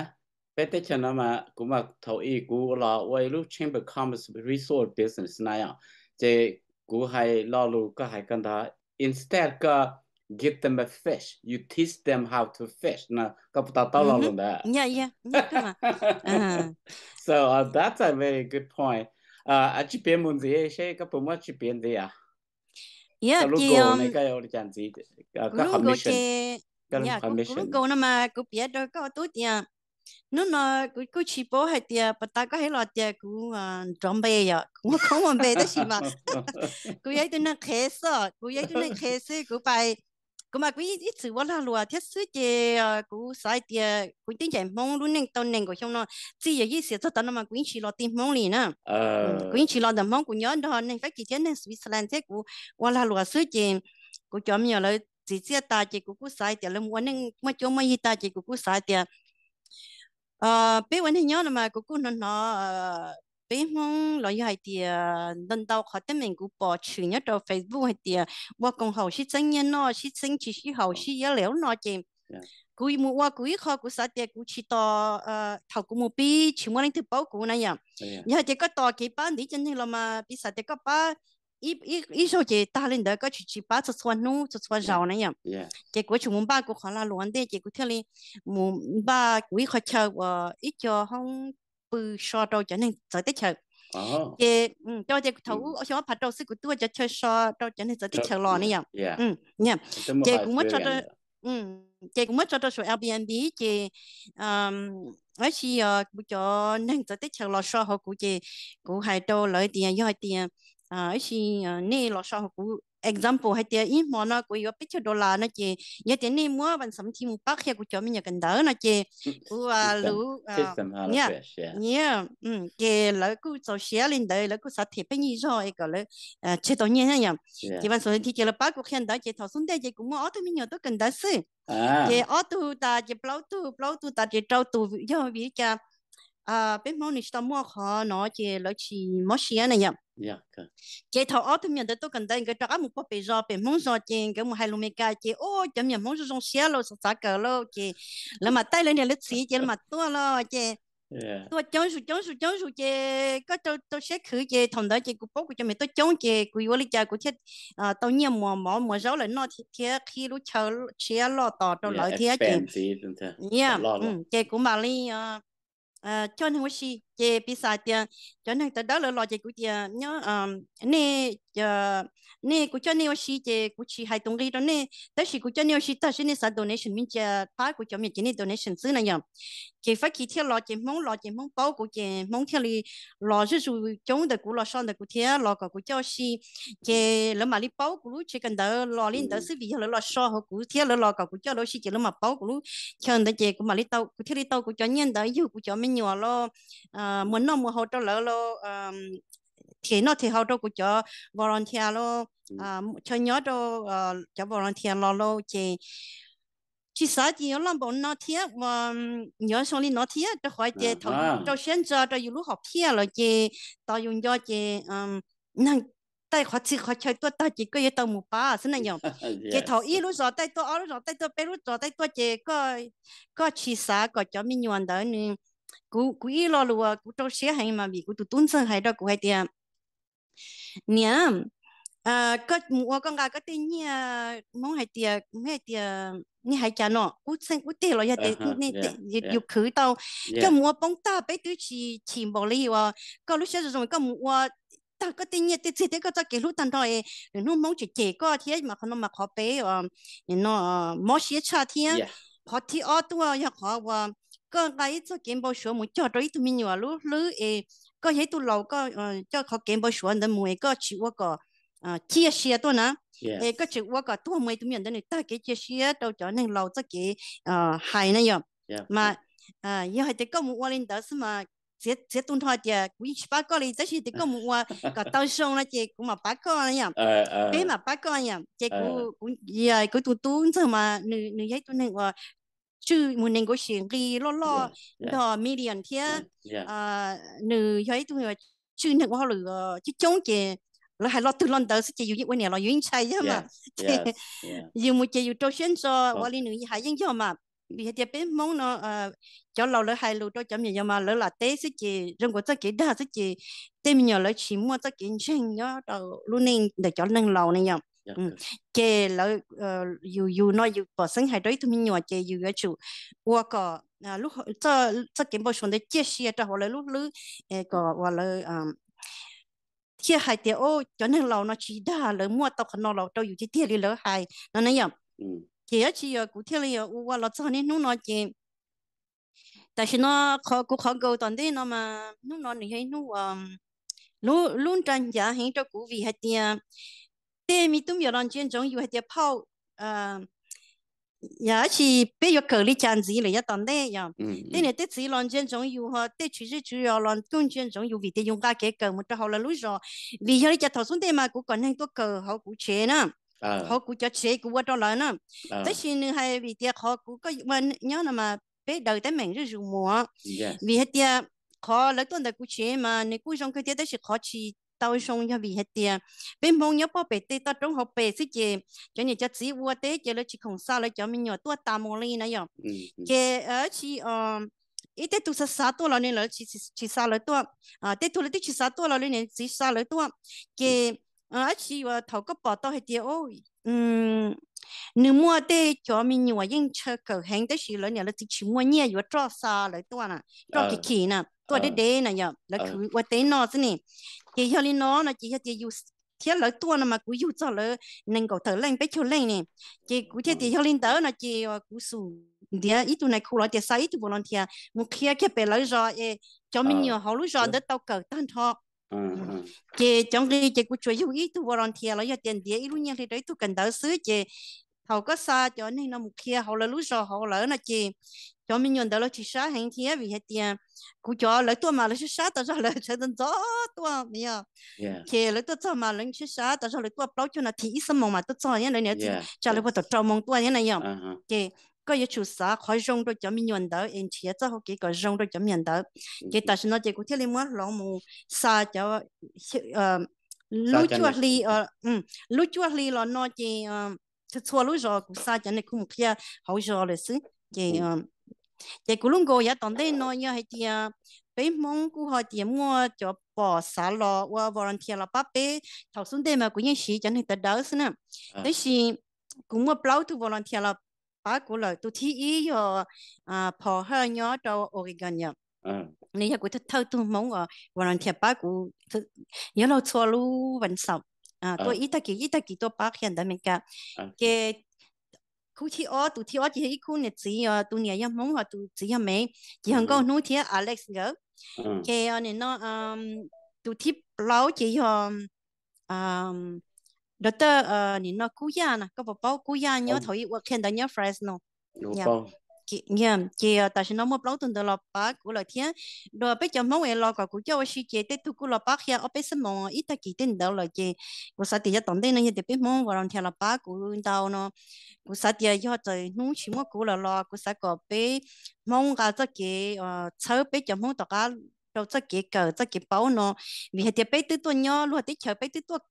peb teb chaws no mas kuv mas thaum ub kuv los ua ib lub Chamber of Commerce Resort Business na yom, ces kuv hais lo lus koj hais ko ntag, instead koj give them a fish, you teach them how to fish no, koj puas to taub lo lus ntawd? So that's a very good point. Tsis piav mus ntxiv seb koj puas muab tsis piav ntxiv a? Koj lub goal ne, koj ua li cas ntxiv? Koj mission, koj mission no mas kuv piav rau koj tub tias hnub no kuv kuj tsis paub hais tias puas tas koj hais los tias kuv nrov npe yom, kuv muaj koob muaj npe tab sis mas kuv yog ib tug neeg qhev xwb, kuv yog ib tug neeg qhev xwb, kuv pais kuv mas kuv ib txwm ua lag luam thiab xwb ces kuv xav hais tias kuv twb ncaim Hmoob lub neej tau nees nkaum xyoo no, txij yawm yij xiam txog tav no mas kuv yeej tsis los ti Hmoob li na. Kuv yeej tsis los ntawm Hmoob, kuv nyob nrog neeg Fab Kis thiab neeg Switzerland thiab kuv ua lag luam xwb ces kuv cov me nyuam lawv txiv txiaj tas ces kuv kuj xav hais tias lawv mus ua neej muaj cuab muaj yig tas ces kuv kuj xav hais tias peb ua neeg nyob no mas kuv kuj hnov hnov peb Hmoob los yog hais tias ntau ntau qhov teeb meem kuv pom tshwm nyob rau Facebook hais tias ua koom haum sib txeeb nyiaj noj, sib txeeb tsis sib haum sib iab lem ub no ces kuv mus ua kuv ib qho, kuv xav tias kuv tsis tos, thaum kuv mus pib tsis muaj leej twg paub kuv na yom. Yog hais tias koj tos kev pab ntawm ib co neeg los mas piv xam tias koj pab ib zaug ces tag li ntawd, koj tsis tsis pab txhua txhua hnub txhua txhua zaus na yom. Ces kuv yuav tsum mus npaj kuv qhov lag luam ntej ces kuv thiaj li mus npaj kuv ib qho chaw uas ib co hoob pw so rau cov neeg txawv teb chaws. Ces rau tias thaum ub xyoo ob phav rau xwb kuv tuaj cov chaw so rau cov neeg txawv teb chaws los ne yom. Ces kuv muab tso rau, ces kuv muab tso rau saum Airbnb ces tab sis kuv cov neeg txawv teb chaws los so hauv kuv ces kuv hais rau lawv tias yog hais tias tab sis nej los so hauv kuv, example hais tias ib hmo no kuv yuav peb caug dollar no ces yog tias nej muab vas xav thi mus pab qhia kuv cov me nyuam kawm ntawv no ces kuv lus ces lawv kuj txaus siab li ntawd, lawv kuj xav them pheej yig zog es kom lawv tseg tau nyiaj thiab yom. Ces vas xav thi ces lawv pab kuv qhia ntawv ces thaum xub ntej ces kuv muaj ob tug me nyuam tuaj kawm ntawv xwb. Ces ob tug tas ces plaub tug, plaub tug tas ces rau tus, yog vim li cas peb Hmoob nws tsis tau muaj qhov no ces lawv tsis mob siab na yom. Ces thaum ob tug me nyuam ntawd tuaj kawm ntawv nkawd rov qab mus pog pem zos pem Hmoob zos ces nkawd mus hais lus Meskas ces o cov me nyuam Hmoob zoo zoo siab los xav xav kawm lauj ces lawv mam taij lawv niam lawv txiv ces lawv mam tuaj los ces tuaj coob zus coob zus coob zus ces koj rau siab khwv ces thaum ntawd ces kuv paub kuv cov me nyuam tuaj coob ces kuv yuav li cas kuv thiaj tau nyiaj muas mov muas zaub lawm noj thiab qhib lub chaw tshiab loj tos rau lawv thiab ces ces kuv mam li coj neeg ua si ces piv xam tias cov neeg tawv dawb lawv los ces kuv tias nej nej kuv coj nej ua si ces kuv tsis hais tus nqi rau nej tab sis kuv coj nej ua si tag seb nej xav donation me ntsis pab kuv cov me nyuam ces nej donation xwb na yom. Ces Fab Kis thiaj los ces Hmoob los ces Hmoob paub kuv ces Hmoob thiaj li los zuj zus coob ntawm kuv los so ntawm kuv thiab los kom kuv coj ua si ces lawv mam li paub kuv lub tsev kawm ntawv los li ntawd xwb vim yog lawv los so hauv kuv thiab lawv los kom kuv coj lawv ua si ces lawv mam paub kuv lub chaw ntawd ces kuv mam li tau kuv thiaj li tau kuv cov nyiaj ntawd yug kuv cov me nyuam los muas noj muas haus rau lawv los them noj them haus rau kuv cov volunteer los chaw nyob rau cov volunteer los lauj ces tsis xav ces yuav loj npaum no thiab uas yuav zoo li no thiab rau qhov tias thaum yus rau siab ntso rau yus lub hom phiaj lawm ces tos yus nco ces neeg taij qhov txhia qhov chaw tuaj tag ces koj yuav tau mus pab xwb na yom. Ces thaum ib lub zos taij tuaj ob lub zos taij tuaj peb lub zos taij tuaj ces koj tsis xav kom cov me nyuam ntawd nws kuv kuv ib lo lus uas kuv rau siab heev mas vim kuv tus tub ntxawg hais rau kuv hais tias niam, koj mus ua koj nqa koj tej nyiaj Hmoob hais tias hais tias nej hais cas no ub txheej ub teg los yog tias yus khwv tau coj mus ua poob tag peb twb tsis chim npaum li uas koj lub siab zoo zoo koj mus ua tag koj tej nyiaj tej txiag thiab koj txoj kev hlub tag nrho es lwm hnub Hmoob tseem cem koj thiab mas qhov no mas qhov peb no mob siab tshaj thiab. Qhov thib ob tuaj yog qhov uas koj nqa ib txoj kev npau suav mus cog rau ib tug me nyuam lub hlwb es koj yog ib tug laus koj coj qhov kev npau suav ntawd mus es koj tsis ua kom ciaj sia tuaj na es koj tseem ua kom tuag mus es tus me nyuam ntawd nws tag kev cia siab rau cov neeg laus txoj kev hais na yom. Mas yog hais tias koj mus ua li ntawd xwb mas txiav tu nrho tias kuv yeej tsis pab koj li tab sis tias koj mus ua kom tau zoo no ces kuv mam pab koj yom. Peb mam pab koj yom ces kuv kuv tus tub ntxawg mas nws yog ib tug neeg uas tswj mus nees nkaum sim nqi loj loj nrog million thiab nws yog ib tug tswj neeg ua hauj lwm coob coob ces lawv hais lo twg lo ntawd xwb ces yus yeej ua niam los yus yeej ntshai yog mas yus mus ces yus rau siab ntso ua li nws hais yeej yog mas vim hais tias peb Hmoob no cov laus lawv hais lus rau cov me nyuam yog mas lawv lam teb xwb ces zoo nkaus txoj kev dag xwb ces tej me nyuam lawv tsis muaj txoj kev ntseeg nyob rau lub neej ntawm cov neeg laus ne yom. Ces lawv yus yus no yus pom xeeb hais rau ib tug me nyuam ces yus yuav tsum ua kom txoj kev npau suav ntawd ciaj sia rau hauv lawv lub hlwb kom uas lawv thiaj hais tias o cov neeg laus no tsis dag lawv muaj tau qhov no los rau yus tiag tiag li lawv hais no ne yom. Ces dab tsi yog kuv thiaj li ua los txog niaj hnub no ces tam sim no qhov kuv qhov nkaus tom ntej no mas hnub no nws yog ib hnub lub nra ncav heev rau kuv vim hais tias tej me tub me nyuam los ntsia ntsoov yus hais tias phauj yog dab tsi peb yuav kawm li cas ntxiv lawm yav tom ntej yom. Tej niam tej txiv los ntsia ntsoov yus ho tej tswv zej tswv zos los kuj ntsia ntsoov yus vim tias yus nqa kev kawm mus rau hauv lawv lub zos. Vim yog li cas thaum xub ntej mas kuv kom neeg tuaj kawm hauv kuv tsev na, hauv kuv cov tsev kuv ua rau lawv na. Tab sis nws hais vim tias qhov kuv koj ua nyob no mas peb daws teeb meem zuj zus mus. Vim hais tias qhov lawv tuaj ntawm kuv tsev mas nws kuj zoo kawg thiab tab sis qhov tsis tau zoo yog vim hais tias peb Hmoob nyob pog pem tej toj roob hauv pes xwb ces cov niam cov txiv ua teb ces lawv tsis khoom xa lawv cov me nyuam tuaj tas mus li na yom. Ces tsis ib tej tug xav xav tuaj los nws lawv tsis xa lawv tuaj, tej tug lawv twb tsis xav tuaj los lawv niam txiv xa lawv tuaj. Ces dab tsi thaum koj pom tau hais tias nws muaj tej cov me nyuam yeej ntshaw kawm heev tab sis lawv niam lawv txiv tsis muaj nyiaj yuav roj xa lawv tuaj na, roj kim kim na, tuaj deb deb na yom, lawv khwv ua teb noj xwb ne. Ces yog li no no ces yog tias yus thiab lawv tuaj no mas kuv yug txog lawv nees nkaum tawm leej peb caug leej ne. Ces kuv thiaj tias yog li ntawd no ces kuv xum ntiav ib tug nais khu los tias xa ib tug volunteer mus qhia kiag pem lawv zos es cov me nyuam hauv lub zos ntawd tau kawm tag nrho. Ces cov nqi ces kuv tsuas yug ib tug volunteer los yog tias ntiav ib lub nyiaj hli rau ib tug kawm ntawv xwb ces thaum koj xa cov neeg no mus qhia hauv lawv lub zos hauv lawv no ces cov me nyuam ntawd lawv tsis sab heev thiab vim hais tias kuv cov lawv tuaj mas lawv sab sab tas zog lawv sawv ntxov ntxov tuaj yog. Ces lawv tuaj txog mas lawv sab sab tas zog lawv tuaj plaub caug nas this ib xuab moos mas tuaj txog thiab lawv niam tsa lawv puag tom rau moos tuaj thiab na yom. Ces koj yuav tsum xav qhov zoo rau cov me nyuam ntawd es nrhiav txoj hau kev kom zoo rau cov me nyuam ntawd. Ces tam sim no ces kuv thiaj li muab hloov mus xa cov lub cuaj hli, lub cuaj hli los no ces txhua txhua lub zos kuv xa cov neeg kuj mus qhia hauv zos lawm xwb. Ces ces kuv lub goal yav tom ntej no yog hais tias peb Hmoob kuj ho tias muaj cov pom xav los ua volunteer los pab peb. Thaum xub ntej mas kuv yeej siv cov neeg tawv dawb xwb na, tab sis kuv muaj plaub tug volunteer los pab kuv lawm. Tus thib ib yog Paul Hawj nyob rau Oregon yom, nws yog kuv thawj tug Hmoob uas volunteer pab kuv, yog laug txhua lub vas xaum tuaj ib tag kis ib tag kis tuaj pab qhia ntawv Amelikas. Ces khub thib ob, tus thib ob ces yog ib khub niam txiv, tus niam yog Hmoob ho tus txiv yog Mev, ces yog Nkauj Hnub thiab Alex nkawd. Ces nim no tus thib plaub ces yog Doctor nim no Kub Yaj na, koj puas paub Kub Yaj nyob thaum ub ua qhia ntawv nyob Fresno? Ces tam sim no muaj plaub tug ntawd los pab kuv lawm thiab. Dua peb cov Hmoob es los kom kuv coj ua si ces tej tug kuj los pab qhia ob peb xab moos ib tag kis tej ntawd lawm. Ces kuv xav tias yav tom ntej no yog tias peb Hmoob volunteer los pab kuv ntau no, kuv xav tias yog txawm hnub tsis muaj kuv lawm los kuv xav kom peb Hmoob nqa txoj kev txhawb peb cov Hmoob tom qab rau txoj kev kawm txoj kev paub no. Vim hais tias peb twb tuaj nyob luag teb chaws, peb twb tuaj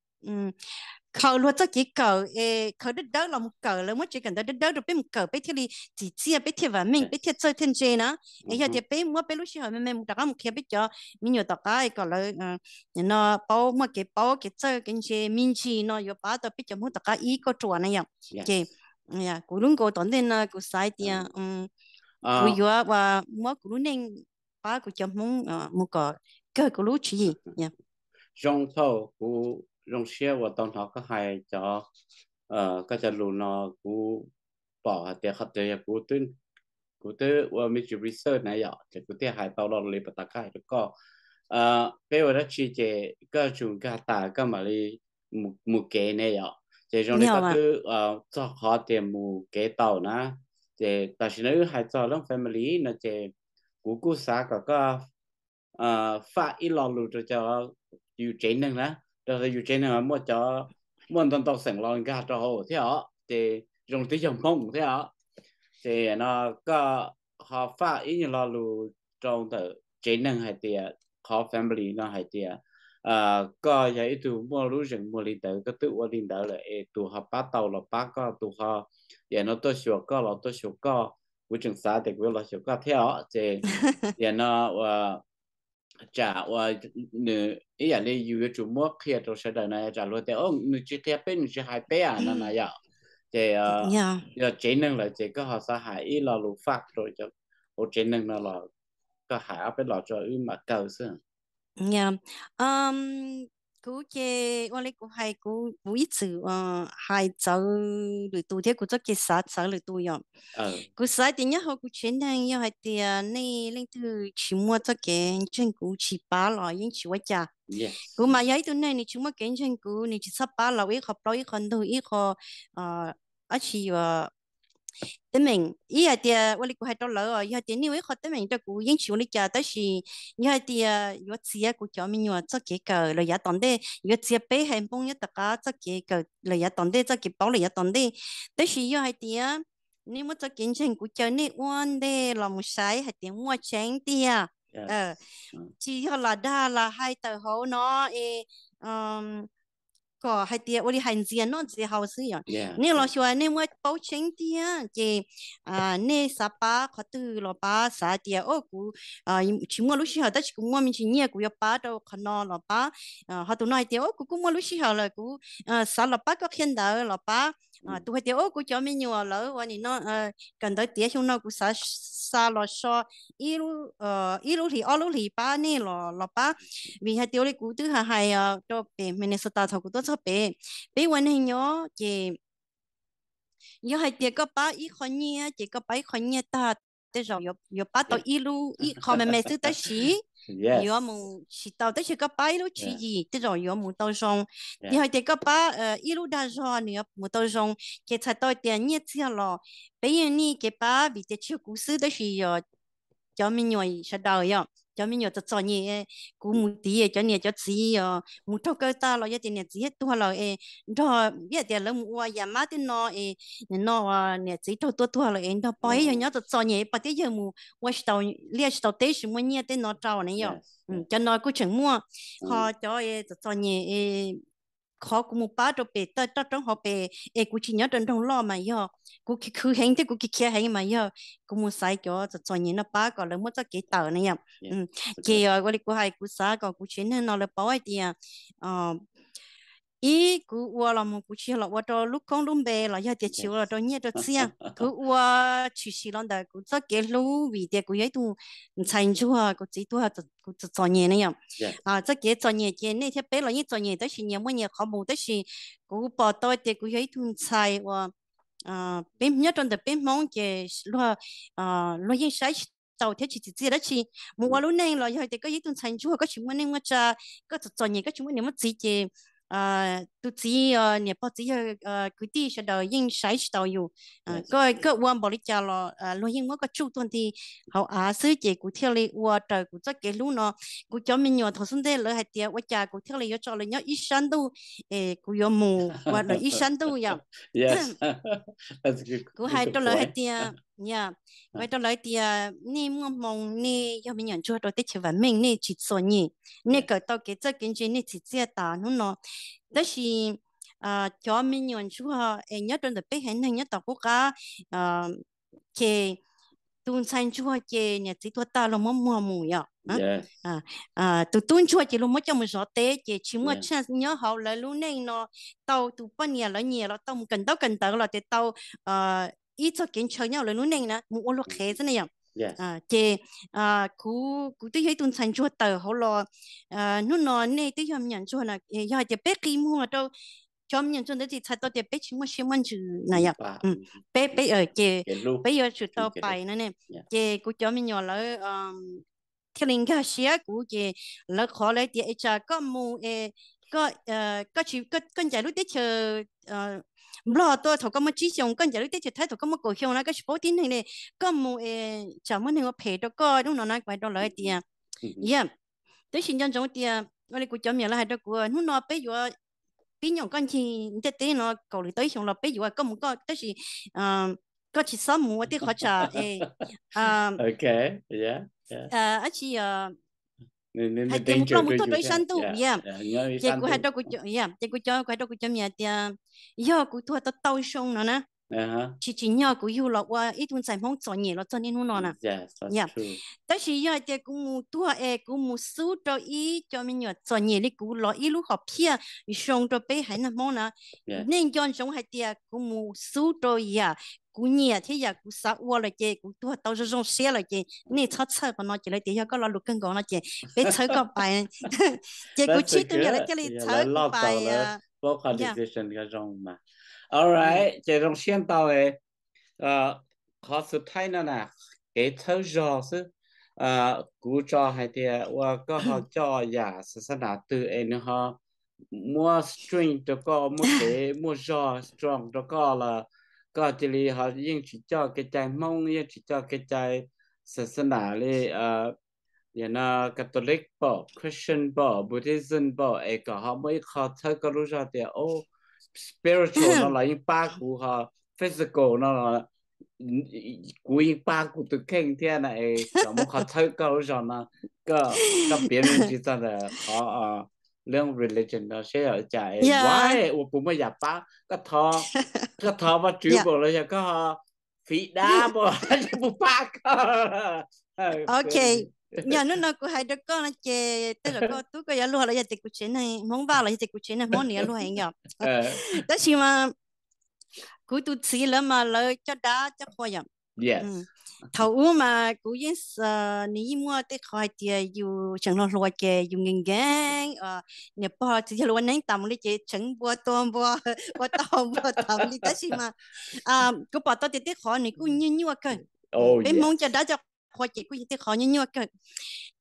khaws luag txoj kev kawm es khaws dawb dawb los mus kawm, lawv muab tsev kawm ntawv dawb dawb rau peb mus kawm peb thiaj li txim txiaj, peb thiaj vam meej, peb thiaj txawj thiaj ntse na. Es yog tias peb muab peb lub sij hawm me me mus rov qab mus qhia peb cov me nyuam tom qab kom lawv no paub muaj kev paub kev txawj kev ntse me ntsis no yuav pab tau peb cov Hmoob tom qab ib kauj ruam na yom. Ces kuv lub goal tom ntej no kuv xav tias kuv yuav muab kuv lub neej pab kuv cov Hmoob mus kom kawg kuv lub tswv yim. Zoo thaum kuv zoo siab uas tau hnov koj hais cov, koj cov lus no, kuv pom hais tias qhov twg yog kuv twb ua me ntsis research na yom, ces kuv thiaj hais tau lo lus li pas tas koj hais rau koj. Peb ua dab tsi ces koj tsum nkag tas koj mam li mus kev ne yom. Ces zoo li koj twb txog qhov tias mus kev tau na. Ces tam sim no wb hais txog leej family no ces kuv kuj xav kom koj faj ib lo lus rau cov yus tsev neeg na, rau yus tsev neeg muaj cov, muaj ntau ntau xeem los nkag rau hauv thiab os, ces zoo li twb yog Hmoob thiab os. Ces no koj ho faj ib nyuag lo lus rau ntawm tsev neeg hais tias qhov family no hais tias koj yog ib tug muaj lub zeem muag li ntawd, koj twb ua li ntawd lawm es tus ho pab tau los pab koj, tus ho tias no tuaj xyuas koj los tuaj xyuas koj. Kuv tseem xav tias kuv yuav los xyuas koj thiab os. Ces tias no ua tsam ua nws ib yam li yus yuav tsum muab qhia rau sawv daws na, tsam luag tias nws tsis qhia peb, nws tsis hais peb a no na yom. Ces yog tsev neeg lawm ces koj ho xav hais ib lo lus faj rau cov hauv tsev neeg no los koj hais ob peb los tso wb mam kaw xwb. Kuv ces ua li kuv hais, kuv ib txwm hais txawv lwm tus thiab kuv txoj kev xav txawv lwm tus yom. Kuv xav tias nyob hauv kuv tsev neeg yog hais tias nej leej twg tsis muaj txoj kev ntseeg kuv tsis pab los yeej tsis ua cas. Kuv mas yog ib tug neeg nws tsis muaj kev ntseeg kuv, nws tsis txhob pab los ua ib qho plaub ib qho ntug ib qho dab tsi yuav teeb meem. Ib hais tias ua li kuv hais rau lawv os, yog tias nej ua ib qho teeb meem rau kuv yeej tsis ua li cas, tab sis yog hais tias yuav txiav kuv cov me nyuam txoj kev kawm los yav tom ntej, yuav txiav peb haiv Hmoob nyob tom qab txoj kev kawm los yav tom ntej, txoj kev paub los yav tom ntej. Tab sis yog hais tias nej muab txoj kev ntseeg kuv caw nej ua ntej los mus saib hais tias muaj tseeb tiag, tsis yog lam dag lam hais tawm hauv no es kom hais tias ua li hais ntxias noj ntxias haus xwb yom. Nej los xyuas nej muaj paub tseeb tiag ces nej xav pab qhov twg los pab, xav tias o kuv tsis muaj lub sij hawm tab sis kuv muaj me ntsis nyiaj kuv yuav pab rau qhov no los pab. Ho tus no hais tias o kuv kuj muaj lub sij hawm lawm kuv xav los pab koj qhia ntawv los pab. Tus hais tias o kuv cov me nyuam lawv ua nim no kawm ntawv tiav xyoo no kuv xav xa los so ib lub hlis ob lub hlis pab nej los los pab. Vim hais tias ua li kuv twb hais hais rau pem Minnesota thaum kuv tuaj txog pem, peb ua neeg nyob ces yog hais tias koj pab ib qho nyiaj ces koj pab ib qho nyiaj tag tej zaum yuav pab tau ib lub ib qho me me xwb tab sis yuav mus tsis tau, tab sis koj pab ib lub tswv yim tej zaum yuav mus tau zoo. Yog hais tias koj pab ib lub dag zog nws yuav mus tau zoo. Ces txhais tau tias nyiaj txiag los peb yeej nij kev pab vim tias tsis yog kuv xwb tab sis yog cov me nyuam sawv daws yom, cov me nyuam txom txom nyem, kuv mus tiv cov niam cov txiv mus raug kaw tag los yog tias niam txiv tuag lawm es nrog, vim tias lawv mus ua yam mab tej no es nim no niam txiv raug tua tuag lawm es nrog pog yawg nyob txom txom nyem, pog thiab yawg mus ua tsis tau liaj tsis tau teb tsis muaj nyiaj tej no rau na yom. Cov no kuj tseem muaj, ho cov txom txom nyem es qhov kuv mus pab rau pem toj roob hauv pes es kuv tsis nyob rau nroog loj mas yog kuv khwv heev thiab kuv khiav heev mas yog kuv mus xaiv cov txom txom nyem no pab kom lawv muab txoj kev tawm na yom. Ces ua li kuv hais kuv xav kom kuv tsev neeg no lawv paub hais tias ib kuv ua los mus kuv tsis yog los ua rau lub koob lub npe los yog tias tsis ua los rau nyiaj rau txiaj, kuv ua tshwm sim los ntawm kuv txoj kev hlub vim tias kuv yog ib tug ntxhais ntsuag, kuv txiv tuag kuv txom txom nyem na yom. Txoj kev txom nyem ces nej thiab peb los yeej txom nyem tab sis nyias muaj nyias qhov mus, tab sis kuv pom tau tias kuv yog ib tug ntxhais uas peb nyob rau ntawm peb Hmoob ces luag yeej saib tsis taus thiab tsis txim txiaj dab tsi. Mus ua lub neej los yog tias koj yog ib tug ntxhais ntsuag koj tsis muaj neej muaj tsa, koj txom txom nyem koj tsis muaj niam muaj txiv ces tus txiv, niam pog txiv yawg kwv tij sawv daws yeej saib tsis taus yus. Koj ua npaum li cas los luag yeej muab koj tsuj tuag nti hauv av xwb ces kuv thiaj li ua raws kuv txoj kev hlub no. Kuv cov me nyuam thaum xub ntej lawv hais tias ua cas kuv thiaj li yuav tso lawv nyob ib sab ntuj es kuv yuav mus ua lawv ib sab ntuj yom. Kuv hais rau lawv hais tias, kuv hais rau lawv tias nej muaj hmoo, nej yog me nyuam ntsuag rau teb chaws vam meej, nej tsis txom nyem, nej kawm tau kev txawj kev ntse, nej txim txiaj tas hnub no. Tab sis cov me nyuam ntsuag es nyob rau ntawm peb haiv neeg nyob tom qub qab ces tus ntxhais ntsuag ces niam txiv tuag tag luag muab muag mus yom. Tus tub ntsuag ces luag muab coj mus zov teb ces tsis muaj chance nyob hauv lawv lub neej no tau tus poj niam lawv nyiam los tau mus kawm ntaub kawm ntawv los tias tau ib txoj kev ntshaw nyob hauv lawv lub neej na, mus ua luag qhev xwb na yom. Ces kuv, kuv twb yog ib tug ntxhais ntsuag tawm hauv los, hnub no nej twb yog me nyuam ntsuag na, yog hais tias peb qi muag rau cov me nyuam ntsuag ntawd ces txhais tau tias peb tsis muaj siab muaj ntsws na yom. Peb, peb ces peb yuav tsum tau pais no ne. Ces kuv cov me nyuam lawv thiaj li nkag siab kuv ces lawv qhov lawv tias es tsam koj mus es koj, koj tsis, koj ncaim lub teb chaws Nplog tuaj thaum koj muaj tsib xyoos, koj ncaim lub teb chaws Thaib thaum koj muaj kaum xyoo na, koj tsis paub tib neeg li, koj mus es tsam muaj neeg ua phem rau koj hnub no na. Kuv hais rau lawv hais tias, yog, tab sis nco ntsoov tias ua li kuv cov me nyuam lawv hais rau kuv, hnub no peb yuav pib nyoom koj ncig ntiaj teb no kaum lwm tau ib xyoos los peb yuav koj mus koj, tab sis koj tsis txhob mus ua tej qhov tsam es dab tsi hais tias mus ploj mus tuag rau ib sab ntuj yom. Ces kuv hais rau kuv, ces kuv cov, kuv hais rau kuv cov me nyuam tias yog kuv tuag tau tau zoo no na, tsis tsim nyog kuv yug los ua ib tug ntxhais Hmoob txom nyem los txog niaj hnub no na. Tab sis yog hais tias kuv mus tuag es kuv mus xub rau ib co me nyuam txom nyem li kuv los ib lub hom phiaj zoo rau peb haiv neeg Hmoob na, nej nco ntsoov hais tias kuv mus xub rau yam kuv nyiam thiab yam kuv xav ua lawm ces kuv tuag tau zoo zoo siab lawm ces nej txhob txhawj qhov no. Ces lawv tias yog koj lo lus kawg nkaus no ces peb txhawb koj pais. Ces kuv tsib tug me nyuam lawv thiaj li txhawb kuv pais. Alright, ces zoo siab ntau. Qhov xub thaib no na, kev txhawb zog xwb. Kuv tso hais tias ua koj ho coj yam xav xab nas twg es nws ho muaj strength rau koj, muaj kev muaj zog strong rau koj los koj cia li ho yeej tsis coj kev cai Hmoob, yeej tsis coj kev cai xav xab nas li, yam no Catholic npaum, Christian npaum, Buddhism npaum es kom ho muaj ib qho txhawb koj lub zog tias o, spiritual no los yeej pab kuv, ho physical no los kuv yeej pab kuv tus kheej thiab na, es kom muaj qhov txhawb koj lub zog no. Koj, koj piav me ntsis txog ntawm qhov lub religion no seb yog li cas es why ua puas muaj yam pab koj, koj thov Vajtswv npaum los yog koj ho fiv dab npaum yeej puas pab koj. Ok, yog hnub no kuv hais rau koj no ces tej zaum koj tub koj yuav luag los yog tias kuv tsev neeg Hmoob Vaj los yog tias kuv tsev neeg Hmoob nws yuav luag heev yom. Tab sis mas kuv tus txiv lawv mas lawv coj dab coj qhua yom. Thaum ub mas kuv yeej, nws yeej muaj tej qhov hais tias yus tseem hluas hluas ces yus nkees nkees, niam pog txiv yawg lawv ua neeb tas mus li ces tseev npua tua npua, ua tau npua tas mus li. Tab sis mas kuv pom tau tias tej qhov nws kuj nyuaj nyuaj kawg. Peb Hmoob coj dab coj qhua ces kuj yog tej qhov nyuaj nyuaj kawg.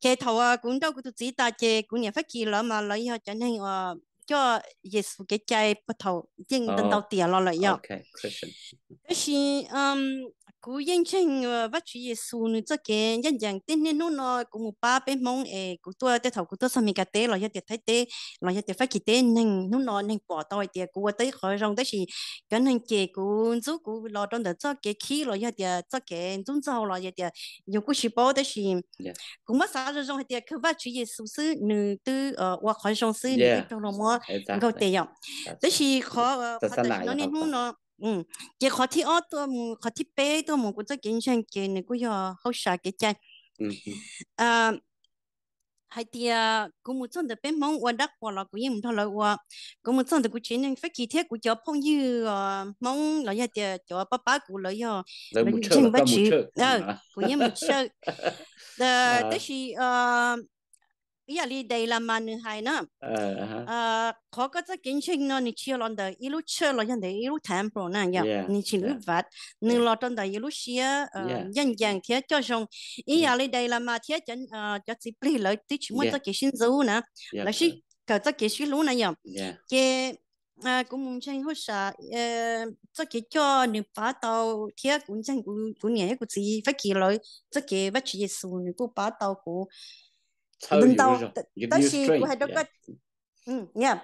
Ces thaum kuv nrauj kuv tus txiv tas ces kuv niam Fab Kis lawv mas lawv yog cov neeg coj Yexus kev cai puag thaum yeej ntau ntau tiam los lawm yom. Tab sis Kuv yeej ntseeg Vajtswv Yexus nws txoj kev ncaj ncees. Tib niaj hnub no kuv mus pab peb Hmoob es kuv tuaj tej thaum kuv tuaj txog Meskas teb los yog tias Thaib teb los yog tias Fab Kis teb, neeg hnub no neeg pom tau hais tias kuv ua tau ib qhov zoo, tab sis cov neeg cem kuv, ntxub kuv los rau ntawm txoj kev khib los yog tias txoj kev ntxub ntxaug los yog tias yus kuj tsis paub, tab sis kuv muab xav zoo zoo hais tias kawg Vajtswv Yexus xwb, nws twb ua qhov zoo xwb, nws twb raug luag muab nkaug tes yom. Tab sis qhov tam sim no niaj hnub no, ces qhov thib ob tuaj mus, qhov thib peb tuaj mus kuv txoj kev ntseeg ces nws kuj yog hauj sam kev cai. Hais tias kuv mus txog ntawm peb Hmoob ua dab qhuas los kuv yeej mus nrog lawv ua. Kuv mus txog ntawm kuv tsev neeg Fab Kis thiab kuv cov phooj ywg Hmoob los yog tias cov pab pab kuv, lawv yog, lawv ntseeg Vajtswv, kuv yeej mus church. Tab sis ib yam li Dalai Lama nws hais na, qhov koj txoj kev ntseeg no nws tsis yog los ntawm ib lub church los yog ntawm ib lub temple na yom, nws tsis lub vaj, nws los rau ntawm yus lub siab ncaj ncees thiab coj zoo. Ib yam li Dalai Lama thiab cov txiv plig lawv twb tsis muaj txoj kev sib ntxub na, lawv sib kawm txoj kev sib hlub na yom. Ces kuv mus ntseeg hauj sam txoj kev coj nws pab tau, thiab kuv ntseeg kuv niam thiab kuv txiv Fab Kis lawv txoj kev Vajtswv Yexus nws kuj pab tau kuv ntau. Tab sis kuv hais rau koj,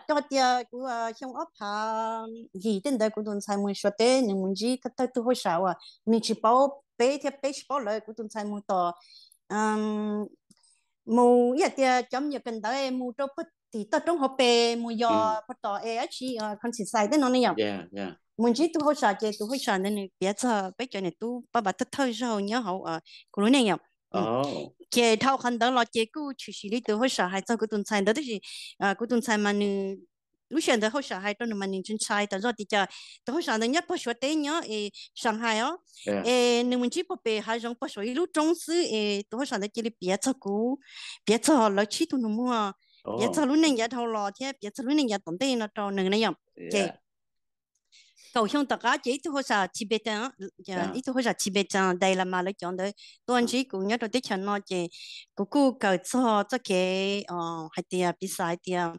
koj tias kuv xyoo ob phav yim tej ntawd kuv tus ntxhais mus Suav teb, nws mus ntsib thawj tug hauj sam uas nws tsis paub peb thiab peb tsis paub lawv. Kuv tus ntxhais mus tom, mus ib yam tias cov me nyuam kawm ntawv mus rau puag tim toj roob hauv pes mus yos puag tom es dab tsi countryside tej no ne yom. Mus ntsib tus hauj sam ces tus hauj sam ntawd nws piav txog peb cov niam tub pab pab thawj thawj zaug nyob hauv kuv lub neej yom. Ces dhau qhov ntawd los ces kuj tshwm sim li tus hauj sam hais txog kuv tus ntxhais ntawd, tab sis kuv tus ntxhais mas nws, lub sij hawm ntawd hauj sam hais rau nws mas nws ntshai ntshai tas zog tias cov, tus hauj sam ntawd nyob puag Suav teb nyob es Shanghai os, es nws mus ntsib puag pem hav zoov puag saum ib lub roob xwb es tus hauj sam ntawd cia li piav txog kuv, piav txog lawv tsib tug nus muag, piav txog lub neej yav dhau los thiab piav txog lub neej yav tom ntej no rau nws na yom. Ces kaum xyoo tom qab ces ib tug hauj sam Tibetan, ib tug hauj sam Tibetan Dalai Lama lawv cov ntawd tuaj ntsib kuv nyob rau teb chaws no ces kuv kuj kawm txog txoj kev hais tias piv xam hais tias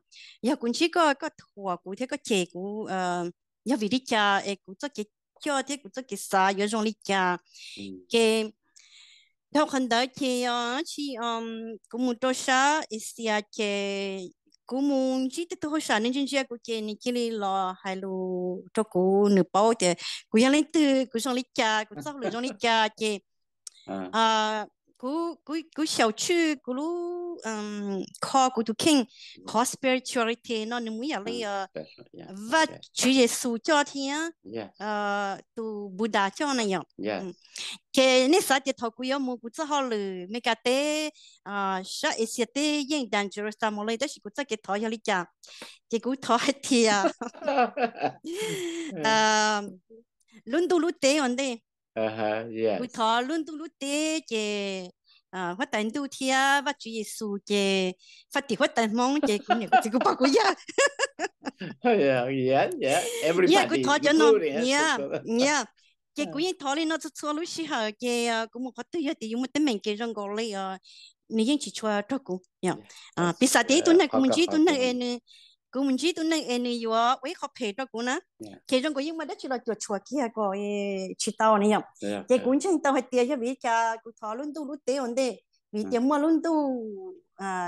yog kuv ntsib koj, koj thuam kuv thiab koj cem kuv, yog vim li cas es kuv txoj kev coj thiab kuv txoj kev xav yuav zoo li cas. Ces dhau qhov ntawd ces tsis, kuv mus rau sab Asia ces kuv mus ntsib tej tug hauj sam, nws ntsia ntsia kuv ces nws cia li los hais lus rau kuv, nws paub tias kuv yog leej twg, kuv zoo li cas, kuv txoj hauj lwm zoo li cas ces kuv, kuv xyaum tswj kuv lub, kho kuv tus kheej, qhov spirituality no nws muaj ib yam li Vajtswv Yexus coj thiab tus Buddha coj na yom. Ces nej xav tias thaum kuv yuav mus kuv txoj hauj lwm Meskas teb, sab Asia teb yeej dangerous tas mus li, tab sis kuv txoj kev thov yog li cas? Ces kuv thov hais tias lub ntuj lub teb ua ntej. Kuv thov lub ntuj lub teb ces huab tais ntuj thiab Vajtswv Yexus ces faj tim huab tais Hmoob ces kuv niam kuv txiv kuv pog kuv yawg, kuv thov cov no, ces kuv yeej thov li no txhua txhua lub sij hawm ces kuv mus qhov twg yog tias yuav muaj teeb meem kev zoo nkaus li nws yeej tsis tshua raug kuv. Piv xam tias ib tug neeg kuv mus ntsib tus neeg es nws, kuv mus ntsib tus neeg es nws yuav ua ib qho phem rau kuv na, ces zoo nkaus yeej muaj dab tsi los cuam tshuam kiag kom tsis tau ne yom. Ces kuv ntseeg tau hais tias yog vim li cas kuv thov lub ntuj lub teb ua ntej, vim tias muaj lub ntuj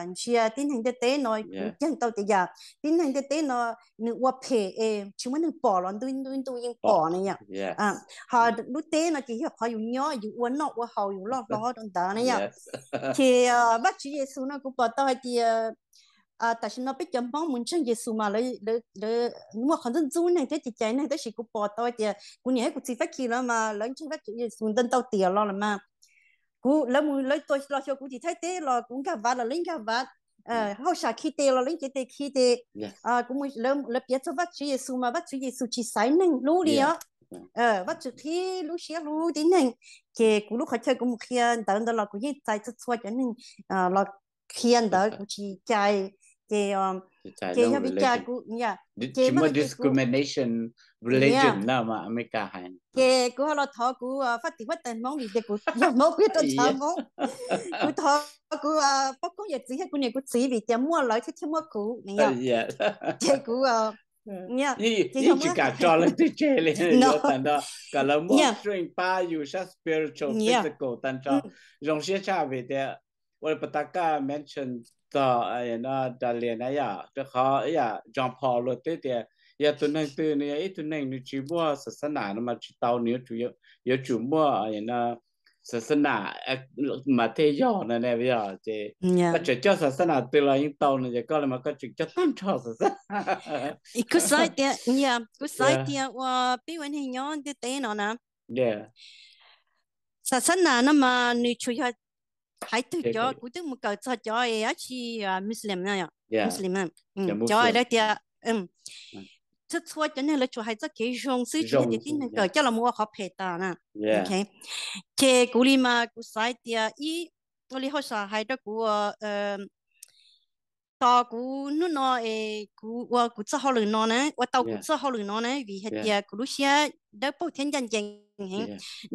ntsia tib neeg ntiaj teb no, kuv ntseeg tau tias yam tib neeg ntiaj teb no nws ua phem es tsis muaj neeg pom los ntuj, ntuj yeej pom ne yom. Ho lub teb no ces yog qhov yus nyob yus ua noj ua haus yus loj hlob rau ntawd ne yom. Ces Vajtswv Yexus no kuv pom tau hais tias tam sim no peb cov Hmoob mus ntseeg Yexus mas lawv muaj qhov ntxub ntxub neeg thiab cais cais neeg, tab sis kuv pom tau hais tias kuv niam thiab kuv txiv Fab Kis lawv mas lawv ntseeg Vajtswv Yexus ntau ntau tiam los lawm mas kuv, lawv mus lawv tuaj los xyuas kuv tim Thaib teb los kuv nkag vaj los lawv nkag vaj, hauj sam khi tes los lawv nce tes khi tes. Kuv, lawv piav txog Vajtswv Yexus mas Vajtswv Yexus tsis xaiv neeg hlub li os. Vajtswv qhib lub siab hlub tib neeg. Ces kuv lub qhov chaw kuv mus qhia ntawv ntawd los kuv yeej txais txhua txhua cov neeg los qhia ntawv, kuv tsis cais. Ces, ces yog vim cas kuv, ces mas ces kuv, ces kuv ho los thov kuv faj tim huab tais Hmoob vim tias kuv yog Hmoob, kuv yog rau ntshav Hmoob. Kuv thov kuv pog koob yawm txiv thiab kuv niam kuv txiv vim tias muaj lawv thiaj thiaj muaj kuv ne yom. Ces kuv Yeej tsis kam tso leej twg tseg li, yuav tag nrho kom lawv muaj strength pab yus sab spiritual, physical tag nrho. Zoo siab tshaj vim tias ua li pas tas kaj mention txog Dalian na yom, rau qhov ib yam John Paul luag twb tias yog tus neeg twg nws yog ib tug neeg nws tsis muaj xas xab nas no mas tsis tau, nws yuav tsum muaj xas xab nas mas thiaj yog no ne, yog ces koj tseem coj xas xab nas twg los yeej tau no ces koj li mas koj tseem coj tag nrho xas xab nas. Kuv xav tias, kuv xav tias ua peb ua neeg nyob ntiaj teb no na, xas xab nas no mas nws tsuas yog hais twg cov, kuv twb mus kawm txog cov dab tsi, Muslim, Muslim, cov lawv tias txhua txhua cov neeg lawv tsuas hais txoj kev zoo xwb, tsis hais tias tib neeg kawm coj los mus ua qhov phem tas na. Ces kuv li mas kuv xav tias ib, ua li hauj sam hais rau kuv tos kuv hnub no es kuv ua kuv txoj hauj lwm no na, ua tau kuv txoj hauj lwm no na, vim hais tias kuv lub siab dawb paug thiab ncaj ncees heev.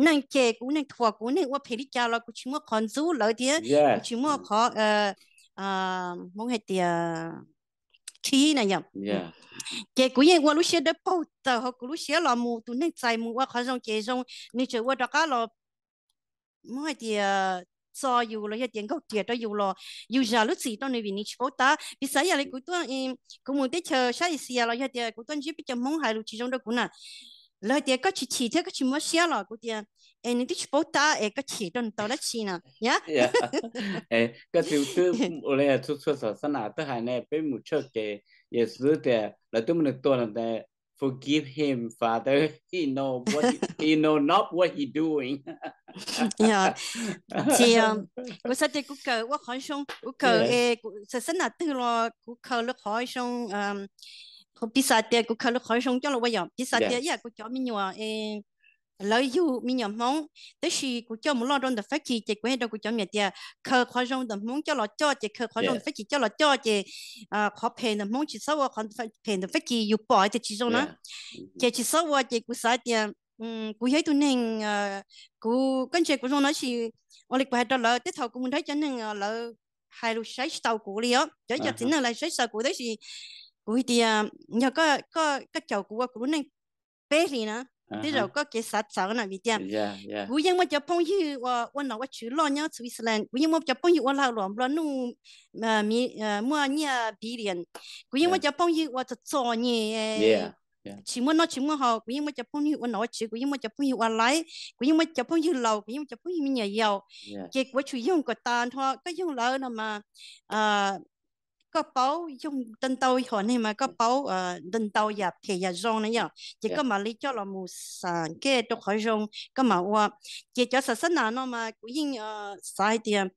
Neeg cem kuv, neeg thuam kuv, neeg ua phem li cas los kuv tsis muaj qhov ntxub lawv thiab kuv tsis muaj qhov, Hmoob hais tias, khib na yom. Ces kuv yeej ua lub siab dawb paug tawm hauv kuv lub siab los mus, tus neeg txais mus ua qhov zoo ces zoo, nws tseem ua rov qab los, Hmoob hais tias, txo yus los yog tias nkaug riam rau yus los yus zam lub txim rau nws vim nws tsis paub tab. Piv xam ib yam li kuv tuaj, kuv mus teb chaws sab Asia los yog tias kuv tuaj ntsib peb cov Hmoob hais lus tsis zoo rau kuv na, lawv hais tias koj tsis chim thiab koj tsis mob siab los kuv tias, es nws twb tsis paub tab es koj chim rau nws tau dab tsi na, yom? Koj twb, txhua txhua xas xab nas twb hais ne, peb mus tshaj kev, Yexus tias lawv twb muab nws tua no, forgive him, Father, he know what he, he know not what he doing. Ces kuv xav tias kuv kawm ua qhov zoo, kuv kawm es xas xab nas twg los kuv khaws lawv qhov zoo. Piv xam tias kuv khaws lawv qhov zoo coj los ua yom, piv xam tias ib yam kuv cov me nyuam es lawv yug me nyuam Hmoob, tab sis kuv coj mus loj rau ntawm Fab Kis ces kuv hais rau kuv cov me nyuam tias khaws qhov zoo ntawm Hmoob coj los coj, ces khaws qhov zoo ntawm Fab Kis coj los coj, ces qhov phem ntawm Hmoob tsis txhob ua, qhov phem ntawm Fab Kis yus pom tias tsis zoo na, ces tsis txhob ua. Ces kuv xav tias kuv yog ib tug neeg, kuv, koj ntsia kuv zoo no sis, ua li kuv hais rau lawv, tej thaum kuv mus nrog cov neeg lawv hais lus saib tsis taus kuv li os, cov ib co txiv neej lawv saib tsis taus kuv, tab sis kuv hais tias yog koj caum kuv ua kuv lub neej peb hlis na, tej zaum koj kev xav txawv na, vim tias kuv yeej muaj cov phooj ywg uas ua nom ua tswv loj nyob Switzerland, kuv yeej muaj cov phooj ywg ua lag luam nplua nuj, muaj nyiaj billion, kuv yeej muaj cov phooj ywg ua txom txom nyem, tsis muaj noj tsis muaj haus, kuv yeej muaj cov phooj ywg ua nom ua tswv, kuv yeej muaj cov phooj ywg ua laib, kuv yeej muaj cov phooj ywg laus, kuv yeej muaj cov phooj ywg me nyuam yaus. Ces kuv yuav tsum yoog kom tas nrho, koj yoog lawv no mas koj paub yoog ntau ntau hom neeg mas koj paub ntau ntau yam phem yam zoo na yom, ces koj mam li coj los mus xam kej rau qhov zoo koj mam ua. Ces cov xas xab nas no mas kuv yeej xav hais tias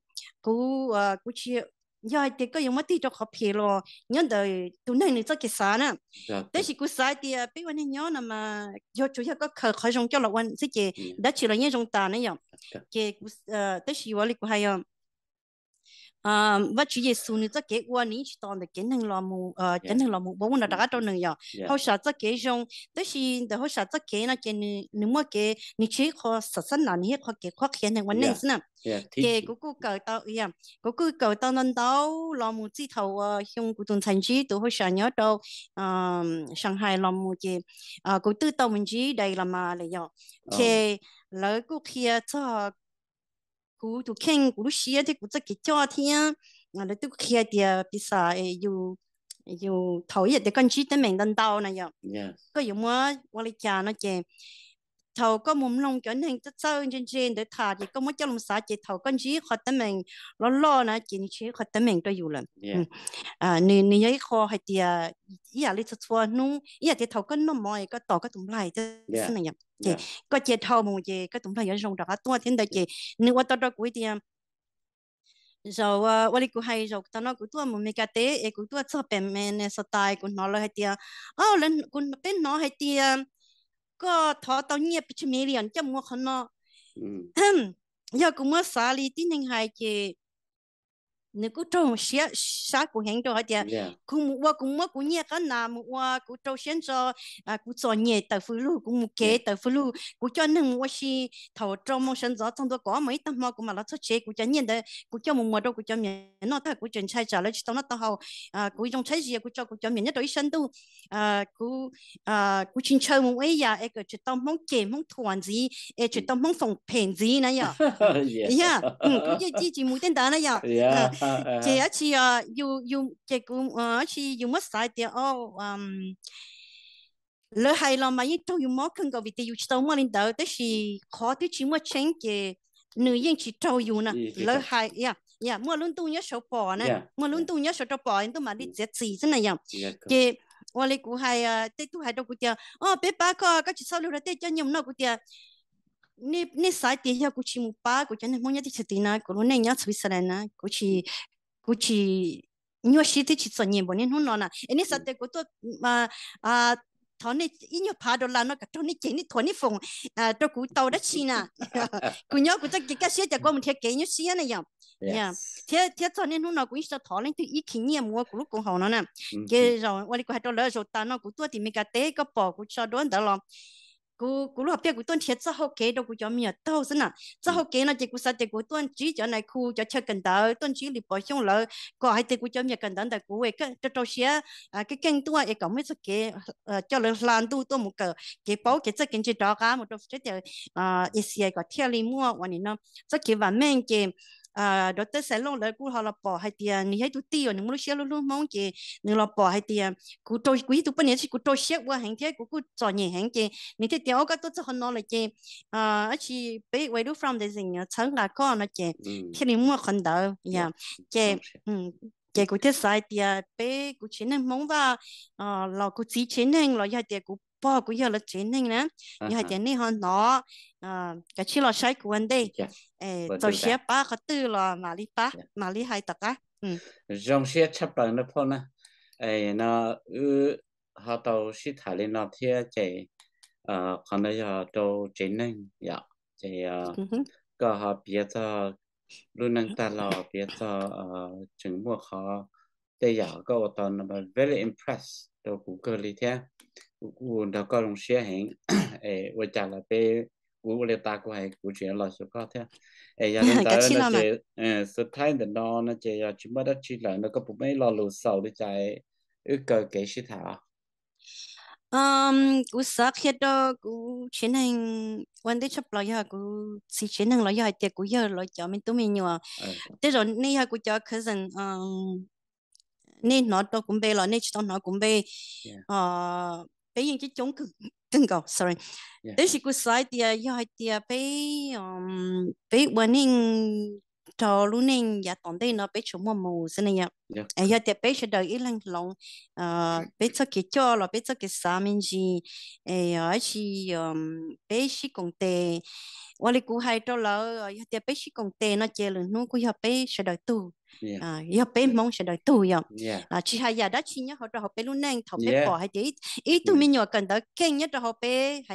kuv, kuv tsis, yog hais tias koj yuav muab tig rau qhov phem los nyob ntawm tus neeg nws txoj kev xav na. Tab sis kuv xav hais tias peb ua neeg nyob no mas yog tsuas yog koj khaws qhov zoo coj los ua xwb ces dab tsi los yeej zoo tas na yom. Ces tab sis ua li kuv hais os, Vajtswv Yexus nws txoj kev ua nws yeej tsis tos ntawm kev neeg los mus, cov neeg los mus ua muaj no rov qab rau nws yom. Hauj sam txoj kev zoo, tab sis ntawm hauj sam txoj kev no ces nws muaj kev, nws tsis yog ib qho xas xab nas, nws yog ib qho kev qhuab qhia neeg ua neej xwb na. Ces kuv kuj kawm tau, kuv kuj kawm tau ntau ntau los mus txij thaum uas xyoo kuv tus ntxhais ntsib tus hauj sam nyob rau Shanghai los mus ces kuv twb tau mus ntsib Dai Lama lawm yom. Ces lawv kuj qhia txog kuv tus kheej, kuv lub siab thiab kuv txoj kev coj thiab. Lawv twb qhia tias piv xam yus, yus thaum ib yam tias koj ntsib teeb meem ntau ntau na yom, koj yuav muab ua li cas no ces thaum koj mus mloog cov neeg txawj txawj ntse ntse ntawd tham ces koj muab coj los xav ces thaum koj ntsib qhov teeb meem loj loj na ces nws tsis yog ib qho teeb meem rau yus lawm. Nws, nws yog ib qho hais tias ib yam li txhua txhua hnub, ib yam tias thaum koj noj mov es koj tos koj tus nplaig xwb na yom, ces koj cia dhau mus ces koj tus nplaig yuav zoo rov qab tuaj thiab ntawd. Ces nws ua tau rau kuv tias zaum, ua li kuv hais, zaum tag no kuv tuaj mus Mes Kas teb es kuv tuaj txog pem Minnesota, kuv hnov lawv hais tias, o, kuv, peb hnov hais tias koj thov tau nyiaj pes tsawg million coj mus ua qhov no. Yog kuv muab xav li tib neeg hais ces nws kuj raug siab sab kuv heev rau hais tias kuv mus ua, kuv muab kuv nyiaj qab nas mus ua, kuv rau siab ntso, kuv txom nyem tawm fws lug, kuv mus kev tawm fws lug, kuv coj neeg mus ua si. Thaum rau moo sawv ntxov txog ntua kaum ob moos ib tag hmo kuv mam los txog tsev, kuv cov nyiaj ntawd kuv coj mus muag rau kuv cov me nyuam noj tag, kuv tseem ntshai tsam lawv tsis tau noj tau haus. Kuv zoo tshaib zis, kuv tso kuv cov me nyuam nyob rau ib sab ntuj. Kuv kuv tsis ntshaw mus ua ib yam es kom tsis tau Hmoob cem Hmoob thuam ntxiv, es tsis tau Hmoob foom phem ntxiv na yom. Yog, kuv yeej tsis mus tej ntawd na yom. Ces dab tsi yus, ces kuv, dab tsi yus muab xav tias, o, lawv hais los mas yeej raug yus mob kawg nkaus vim tias yus tsis tau muaj li ntawd, tab sis qhov twb tsis muaj tseeb ces nws yeej tsis raug yus na. Lawv hais, muaj lub ntuj nyob saud pom na, muaj lub ntuj nyob saud rau pom, ntuj mam li txiav txim xwb na yom. Ces ua li kuv hais, tej tug hais rau kuv tias, o, peb pab koj, koj tsis txhob lug rau tej coj nyiaj mus noj. Kuv tias, nej xav tias yog kuv tsis mus pab kuv cov neeg Hmoob nyob teb chaws tid na, kuv lub neej nyob Switzerland na, kuv tsis, kuv tsis nyuaj siab thiab tsis txom nyem npaum niaj hnub no na. Es nej xav tias kuv tuaj thov nej ib nyuag phav dollar no kom raug nej cem nej thuam nej foom rau kuv tau dab tsi na? Kuv nyob kuv txoj kev kaj siab cas kuv mus nrhiav kev nyuaj siab na yom. Thiab, thiab txog niaj hnub no kuv yeej tsis tau thov leej twg ib khis nyiaj mus ua kuv lub koom haum no na. Ces zaum ua li kuv hais rau lawv, zaum tas no kuv tuaj tim Meskas teb koj pom kuv tso duab ntawd los, kuv, kuv lub hom phiaj kuv tuaj nrhiav txoj hau kev rau kuv cov me nyuam taug xwb na. Txoj hau kev no ces kuv xav tias kuv tuaj ntsib cov nais khu, cov chaw kawm ntawv, tuaj ntsib Lis Pov Xyooj lawv, kom hais tias kuv cov me nyuam kawm ntawv ntawm kuv rau rau siab keej keej tuaj es kom muaj txoj kev coj lawv hla ntuj tuaj mus kawm kev paub kev txawj kev ntse rov qab mus rau teb chaws Asia kom thiaj li muaj ua nim no txoj kev vam meej. Ces Doctor Xais Looj lawv kuj ho los pom hais tias nws yog ib tug tij uas nws muaj lub siab hlub hlub Hmoob, ces nws los pom hais tias kuv, kuv yog ib tug poj niam tab sis kuv rau siab ua heev thiab kuv kuj txom nyem heev, ces nws thiaj tias, o, koj tuaj txog qhov no lawm ces dab tsi peb ua ib lub fundraising txhawb nqa koj no ces thiaj li muaj qhov ntawd. Ces, ces kuv thiaj xav hais tias peb, kuv tsev neeg Hmoob Vaj los kuv txiv tsev neeg los yog hais tias kuv pog kuv yawg lawv tsev neeg na, yog hais tias nej ho hnov, kav tsij los saib kuv ua ntej, txaus siab pab qhov twg los mam li pab, mam li hais tom qab. Zoo siab tshaj plaws na phauj na. No wb ho tau sib tham li no thiab ces qhov no yog rau tsev neeg yom, ces koj ho piav txog lub neej tag los piav txog tseem muaj qhov tej yam koj ua tau no very impress rau kuv kawg li thiab. Kuv kuj nrog koj zoo siab heev. Es ua cas los peb, kuv ua li tas kuv hais kuv tseem los xyuas koj thiab. Es yog li ntawd no ces xus thaib ntawm no no ces yog tsis muaj dab tsi lawm no koj puas muaj ib lo lus xaus li cas wb kaw kev sib tham? Kuv xav qhia rau kuv tsev neeg ua ntej tshaj plaws yog kuv txiv tsev neeg los yog hais tias kuv yawg lawv cov me tub me nyuam. Tej zaum nej yog kuv cov cousin, nej hnov rau kuv npe los nej tsis tau hnov kuv npe, peb yeej coob coob kawg nkaus, sorry. Tab sis kuv xav tias yog hais tias peb, peb ua neej rau lub neej yav tom ntej no peb tsuas muaj mus xwb ne yom. Yog tias peb sawv daws ib leeg hloov peb txoj kev coj los peb txoj kev xav me ntsis, es tsis, peb sib koom tes. Ua li kuv hais rau lawv, yog tias peb sib koom tes no ces lwm hnub kuj yog peb sawv daws tug, yog peb Hmoob sawv daws tug yom. Tsis hais yam dab tsi nyob hauv rau hauv peb lub neej thaum peb pom hais tias ib tug me nyuam kawm ntawv keej nyob rau hauv peb,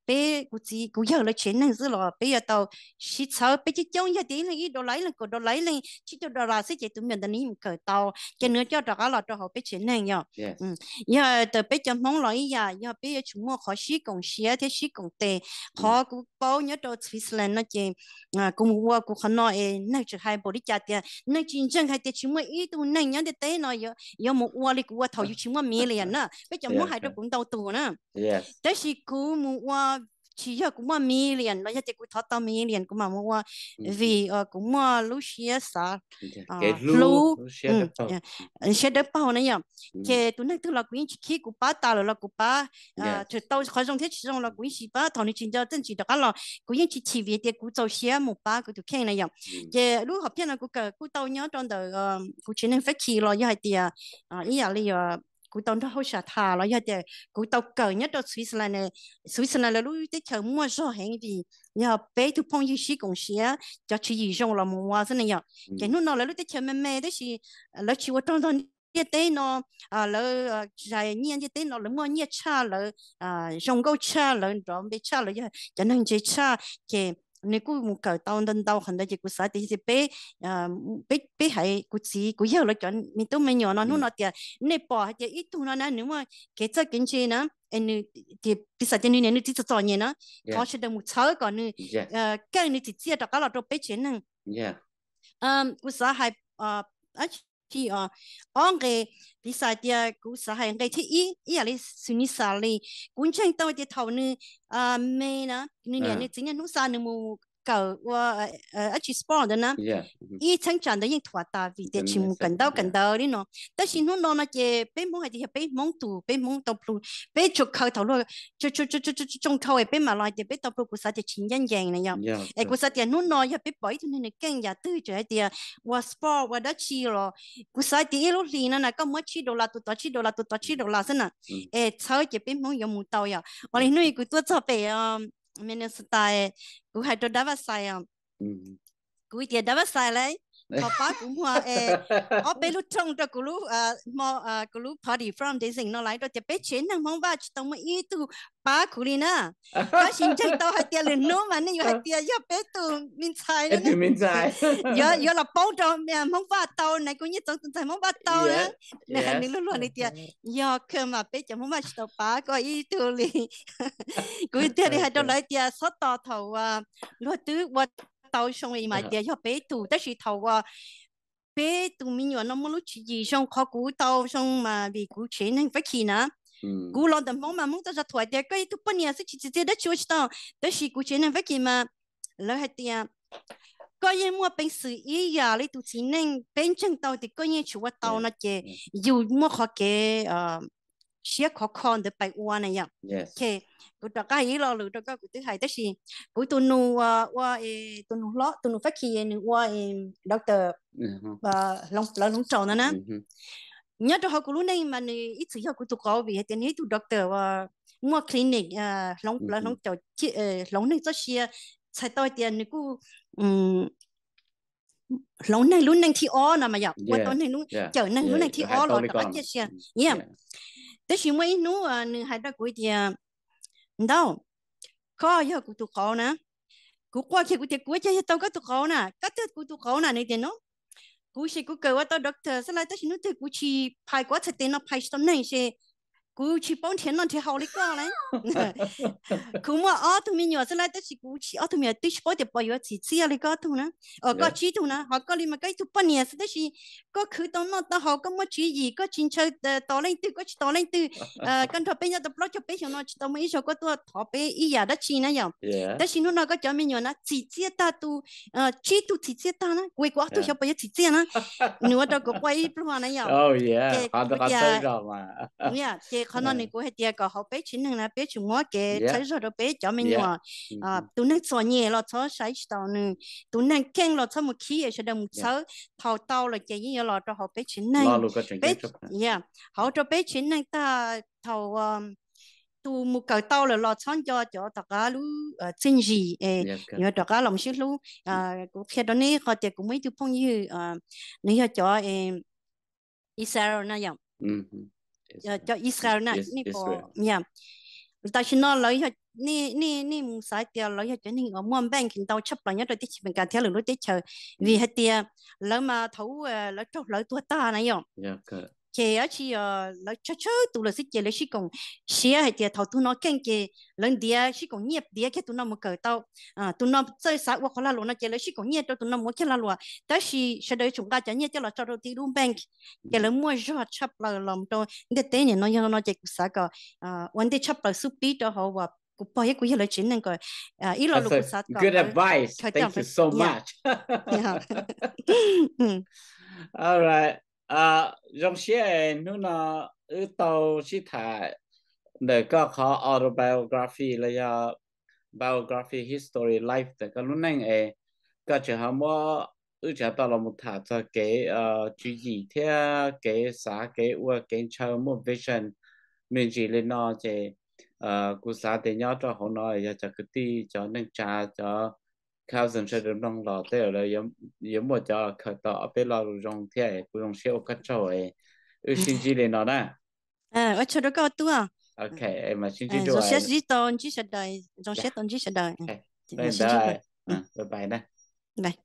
peb kuv txiv kuv yawg lawv tsev neeg xwb los peb yuav tau sib txhawb peb coob coob, yog tias ib leeg ib dollar, ib leeg kaum dollar, ib leeg tsib caug dollar xwb ces tus me nyuam ntawd nws yeej mus kawm tau, ces nws coj rov qab los rau hauv peb tsev neeg yom. Yog tias peb cov Hmoob los ib yam, yog peb yuav tsum muaj qhov sib koom siab thiab sib koom tes. Qhov kuv paub nyob rau Switzerland no ces kuv mus ua kuv qhov no es neeg tseem hais npaum li cas tias neeg tsis ntseeg hais tias tsis muaj ib tug neeg nyob ntiaj teb no yuav mus ua li kuv ua thaum yus tsis muaj million na. Peb cov Hmoob hais rau kuv ntau tus na. Tab sis kuv mus ua, tsis yog kuv muaj million los yog tias kuv thov tau million kuv mam mus ua, vim kuv muaj lub siab xav hlub, siab dawb paug na yom. Ces tus neeg twg los kuv yeej tsis khib, kuv pab tas lawm los kuv pab, tau qhov zoo thiab tsis zoo los kuv yeej tsis pab, thaum nws tsis nco txawj ntsis rov qab los kuv yeej tsis chim vim tias kuv txaus siab mus pab kuv tus kheej na yom. Ces lub hom phiaj no kuv kawm kuj tau nyob rau ntawm kuv tsev neeg Fab Kis los yog hais tias ib yam li kuv tau nrog hauj sam tham los yog tias kuv tau kawm nyob rau Switzerland, Switzerland lawv lub teb chaws muaj zog heev vim yog peb tug phooj ywg sib koom siab, cov tswv yim zoo los mus ua xwb ne yom. Ces hnub no lawv lub teb chaws me me tab sis lawv tsis ua rog nrog ntiaj teb no, lawv zais nyiaj ntiaj teb no lawv muaj nyiaj tshaj, lawv zoo nkauj tshaj, lawv nrov npe tshaj, lawv yog cov neeg ntse tshaj. Ces nws kuj mus kawm tau ntau ntau qhov ntawd ces kuv xav tias yog tias peb, peb, peb hais kuv txiv kuv yawg lawv cov me tub me nyuam no hnub no tias nej pom hais tias ib tug no na nws muaj kev txawj kev ntse na, es nws, piv xam tias nws niam nws txiv txom txom nyem na, thov sawv daws mus txhawb kom nws keej nws txim txiaj rov qab los rau peb tsev neeg. Kuv xav hais dab tsi, ob nqe, piv xam tias kuv xav hais nqe thib ib, ib yam li xws ni xav li, kuv ntseeg tau tias thaum nws me na, nws niam nws txiv niaj hnub xa nws mus kawm ua dab tsi sport ntawd na, ib txheeb tsam ntawd yeej thuam tas vim tias tsis mus kawm ntaub kawm ntawv li no. Tab sis hnub no no ces peb Hmoob hais tias yog peb Hmoob tus, peb Hmoob tau plhu, peb tsuas khaws thaum luag tsoo dhau es peb mam los hais tias peb tau plhu, kuv xav tias tsis ncaj ncees na yom. Es kuv xav tias hnub no yog peb pom ib tug neeg nws keej yam twg tseem hais tias ua sport ua dab tsi los, kuv xav tias ib lub hlis no na koj muab tsib dollar, tus tod tsib dollar, tus tod tsib dollar xwb na, es txhawb ces peb Hmoob yuav mus tau yom. Ua li hnub kuv tuaj txog pem Minnesota, kuv hais rau Dab Vaj Xais, kuv tias Dab Vaj Xais lauj, thov pab kuv muag es ob peb lub rooj rau kuv lub, kuv lub party fundraising no lawm rau tias peb tsev neeg Hmoob Vaj tsis tau muaj ib tug pab kuv li na. Tab sis ntseeg tau hais tias lwm hnub mas nej yuav hais tias yog peb tus me ntxhais, yuav los paub rau Hmoob Vaj tau na, kuv nyiaj txoov tus ntxhais Hmoob Vaj tau na. Nws hais nws luag luag nws tias yog kawg mas peb cov Hmoob Vaj tsis tau pab koj ib tug li. Kuv thiaj li hais rau lawv tias txhob tos thaum luag twb ua tau zoo li mas tias yog peb tus, tab sis thaum uas peb tus me nyuam no muaj lub tswv yim zoo qhov kuv tau zoo mas vim kuv tsev neeg Fab Kis na, kuv los ntawm Hmoob mas Hmoob txoj zog thuam tias koj ib tug poj niam xwb tsis txi txiaj dab tsi ua tsis tau, tab sis kuv tsev neeg Fab Kis mas lawv hais tias koj yeej muaj peev xwm ib yam li tus txiv neej, peb ntseeg tau tias koj yeej tsis ua tau no ces yus muaj qhov kev siab khov kho ntawd pais ua na yom. Kuv rov qab hais ib lo lus rau koj, kuv twb hais tab sis kuv tus nus ua, tus nus hlob, tus nus Fab Kis nws ua doctor lawv hloov raum ntawd na. Nyob rau hauv kuv lub neej mas nws ib txwm yog kuv tus qauv vim hais tias nws ib tug doctor uas muaj clinic lawv hloov caum, hloov neeg txoj sia, txhais tau hais tias nws kuj hloov neeg lub neej thib ob no mas yom, ua tau neeg, cawm neeg lub neej thib ob los rov qab ciaj sia. Tab sis muaj ib hnub nws hais rau kuv tias, Ntau, koj yog kuv tus qauv na. Kuv quaj kiag kuv tias, Kuv ua cas yog tau koj tus qauv na, koj twb kuv tus qauv na? Nws tias, No, kuv ces kuv kawm ua tau doctor xwb lauj, tab sis hnub twg kuv tsis phais kuv ob txhais tes no phais tsis tau neeg ces kuv tsis paub nrhiav noj nrhiav haus li koj lauj. Kuv muaj ob tug me nyuam xwb lauj, tab sis kuv tsis, ob tug me nyuam twb tsis paub tias puas yuav txim txiaj li koj tug na, koj tsib tug na, ho koj li mas koj ib tug poj niam xwb tab sis koj khwv tau noj tau haus, koj muaj tswv yim, koj tsis ntshaw tos leej twg, koj tsis tos leej twg. Koj nrog peb nyob tau plaub caug peb xyoos no tsis tau muaj ib zaug koj tuaj thov peb ib yam dab tsi na yom. Tab sis hnub no koj cov me nyuam na txim txiaj tag, tus tsib tug txim txiaj tag na, kuv kuv ob tug xyov puas yuav txim txiaj na. Nws ua rau kuv quaj ib pluag na yom. Ces kuv tias, ces qhov no nws kuv hais tias kom hauv peb tsev neeg na peb tsum muab kev txhawb zog rau peb cov me nyuam. Tus neeg txom nyem los txhob saib tsis taus nws, tus neeg keej los txhob mus khib, sawv daws mus txhawb, thaum tau lawm ces yeej yuav los rau hauv peb tsev neeg. Peb, hauv rau peb tsev neeg tag thaum tus mus kawm tau lawm los txhob nco cov tom qab lub txiaj ntsim es yuav rov qab los mus sib hlub. Kuv qhia rau nej qhov tias kuv muaj ib tug phooj ywg, nws yog cov Israel na yom, cov Israel na, nej pom, tam sim no lawv yog, nej mus xav tias lawv yog cov neeg uas muaj bank ntau tshaj plaws nyob rau teb chaws Amelikas thiab lwm lub teb chaws, vim hais tias lawv mas thaum lawv raug hlawv tuag tag na yom, ces dab tsi lawv tsawg tsawg tus lawm xwb ces lawv sib koom siab hais tias thaum tus no keej ces lawv ntiav, sib koom nyiaj ntiav kiag tus no mus kawm tau, tus no txawj xav ua qhov lag luam no ces lawv sib koom nyiaj rau tus no mus ua kiag lag luam. Tab sis sawv daws yuav tsum nqa cov nyiaj coj los tso rau tim lub bank, ces lawv muaj zog tshaj plaws los rau ntiaj teb nim no. Yog no ces kuv xav kom ua ntej tshaj plaws xub pib rau hauv uas kuv pog thiab kuv yawg lawv tsev neeg kom ib lo lus kuv xav kom zoo siab hnub no wb tau sib tham ntawm koj qhov autobiography los yog biography, history, life ntawm koj lub neej es koj tseem ho muab, wb tseem tau los mus tham txog kev tswv yim thiab kev xav, kev ua, kev ntshaw, muaj vision me ntsis li no ces kuv xav tias nyob rau hauv no yog cov kwv tij, cov neej tsa, cov cousin sawv daws mloog los tej zaum lawv yuav muaj cov khaws tau ob peb lo lus zoo thiab. Kuv zoo siab ua koj tsaug, wb sib ntsib li no na. Ua tsaug rau koj tub. Ok, mas sib ntsib dua. Zoo siab tau ntsib sawv daws, zoo siab tau ntsib sawv daws. Ntawd Bye bye.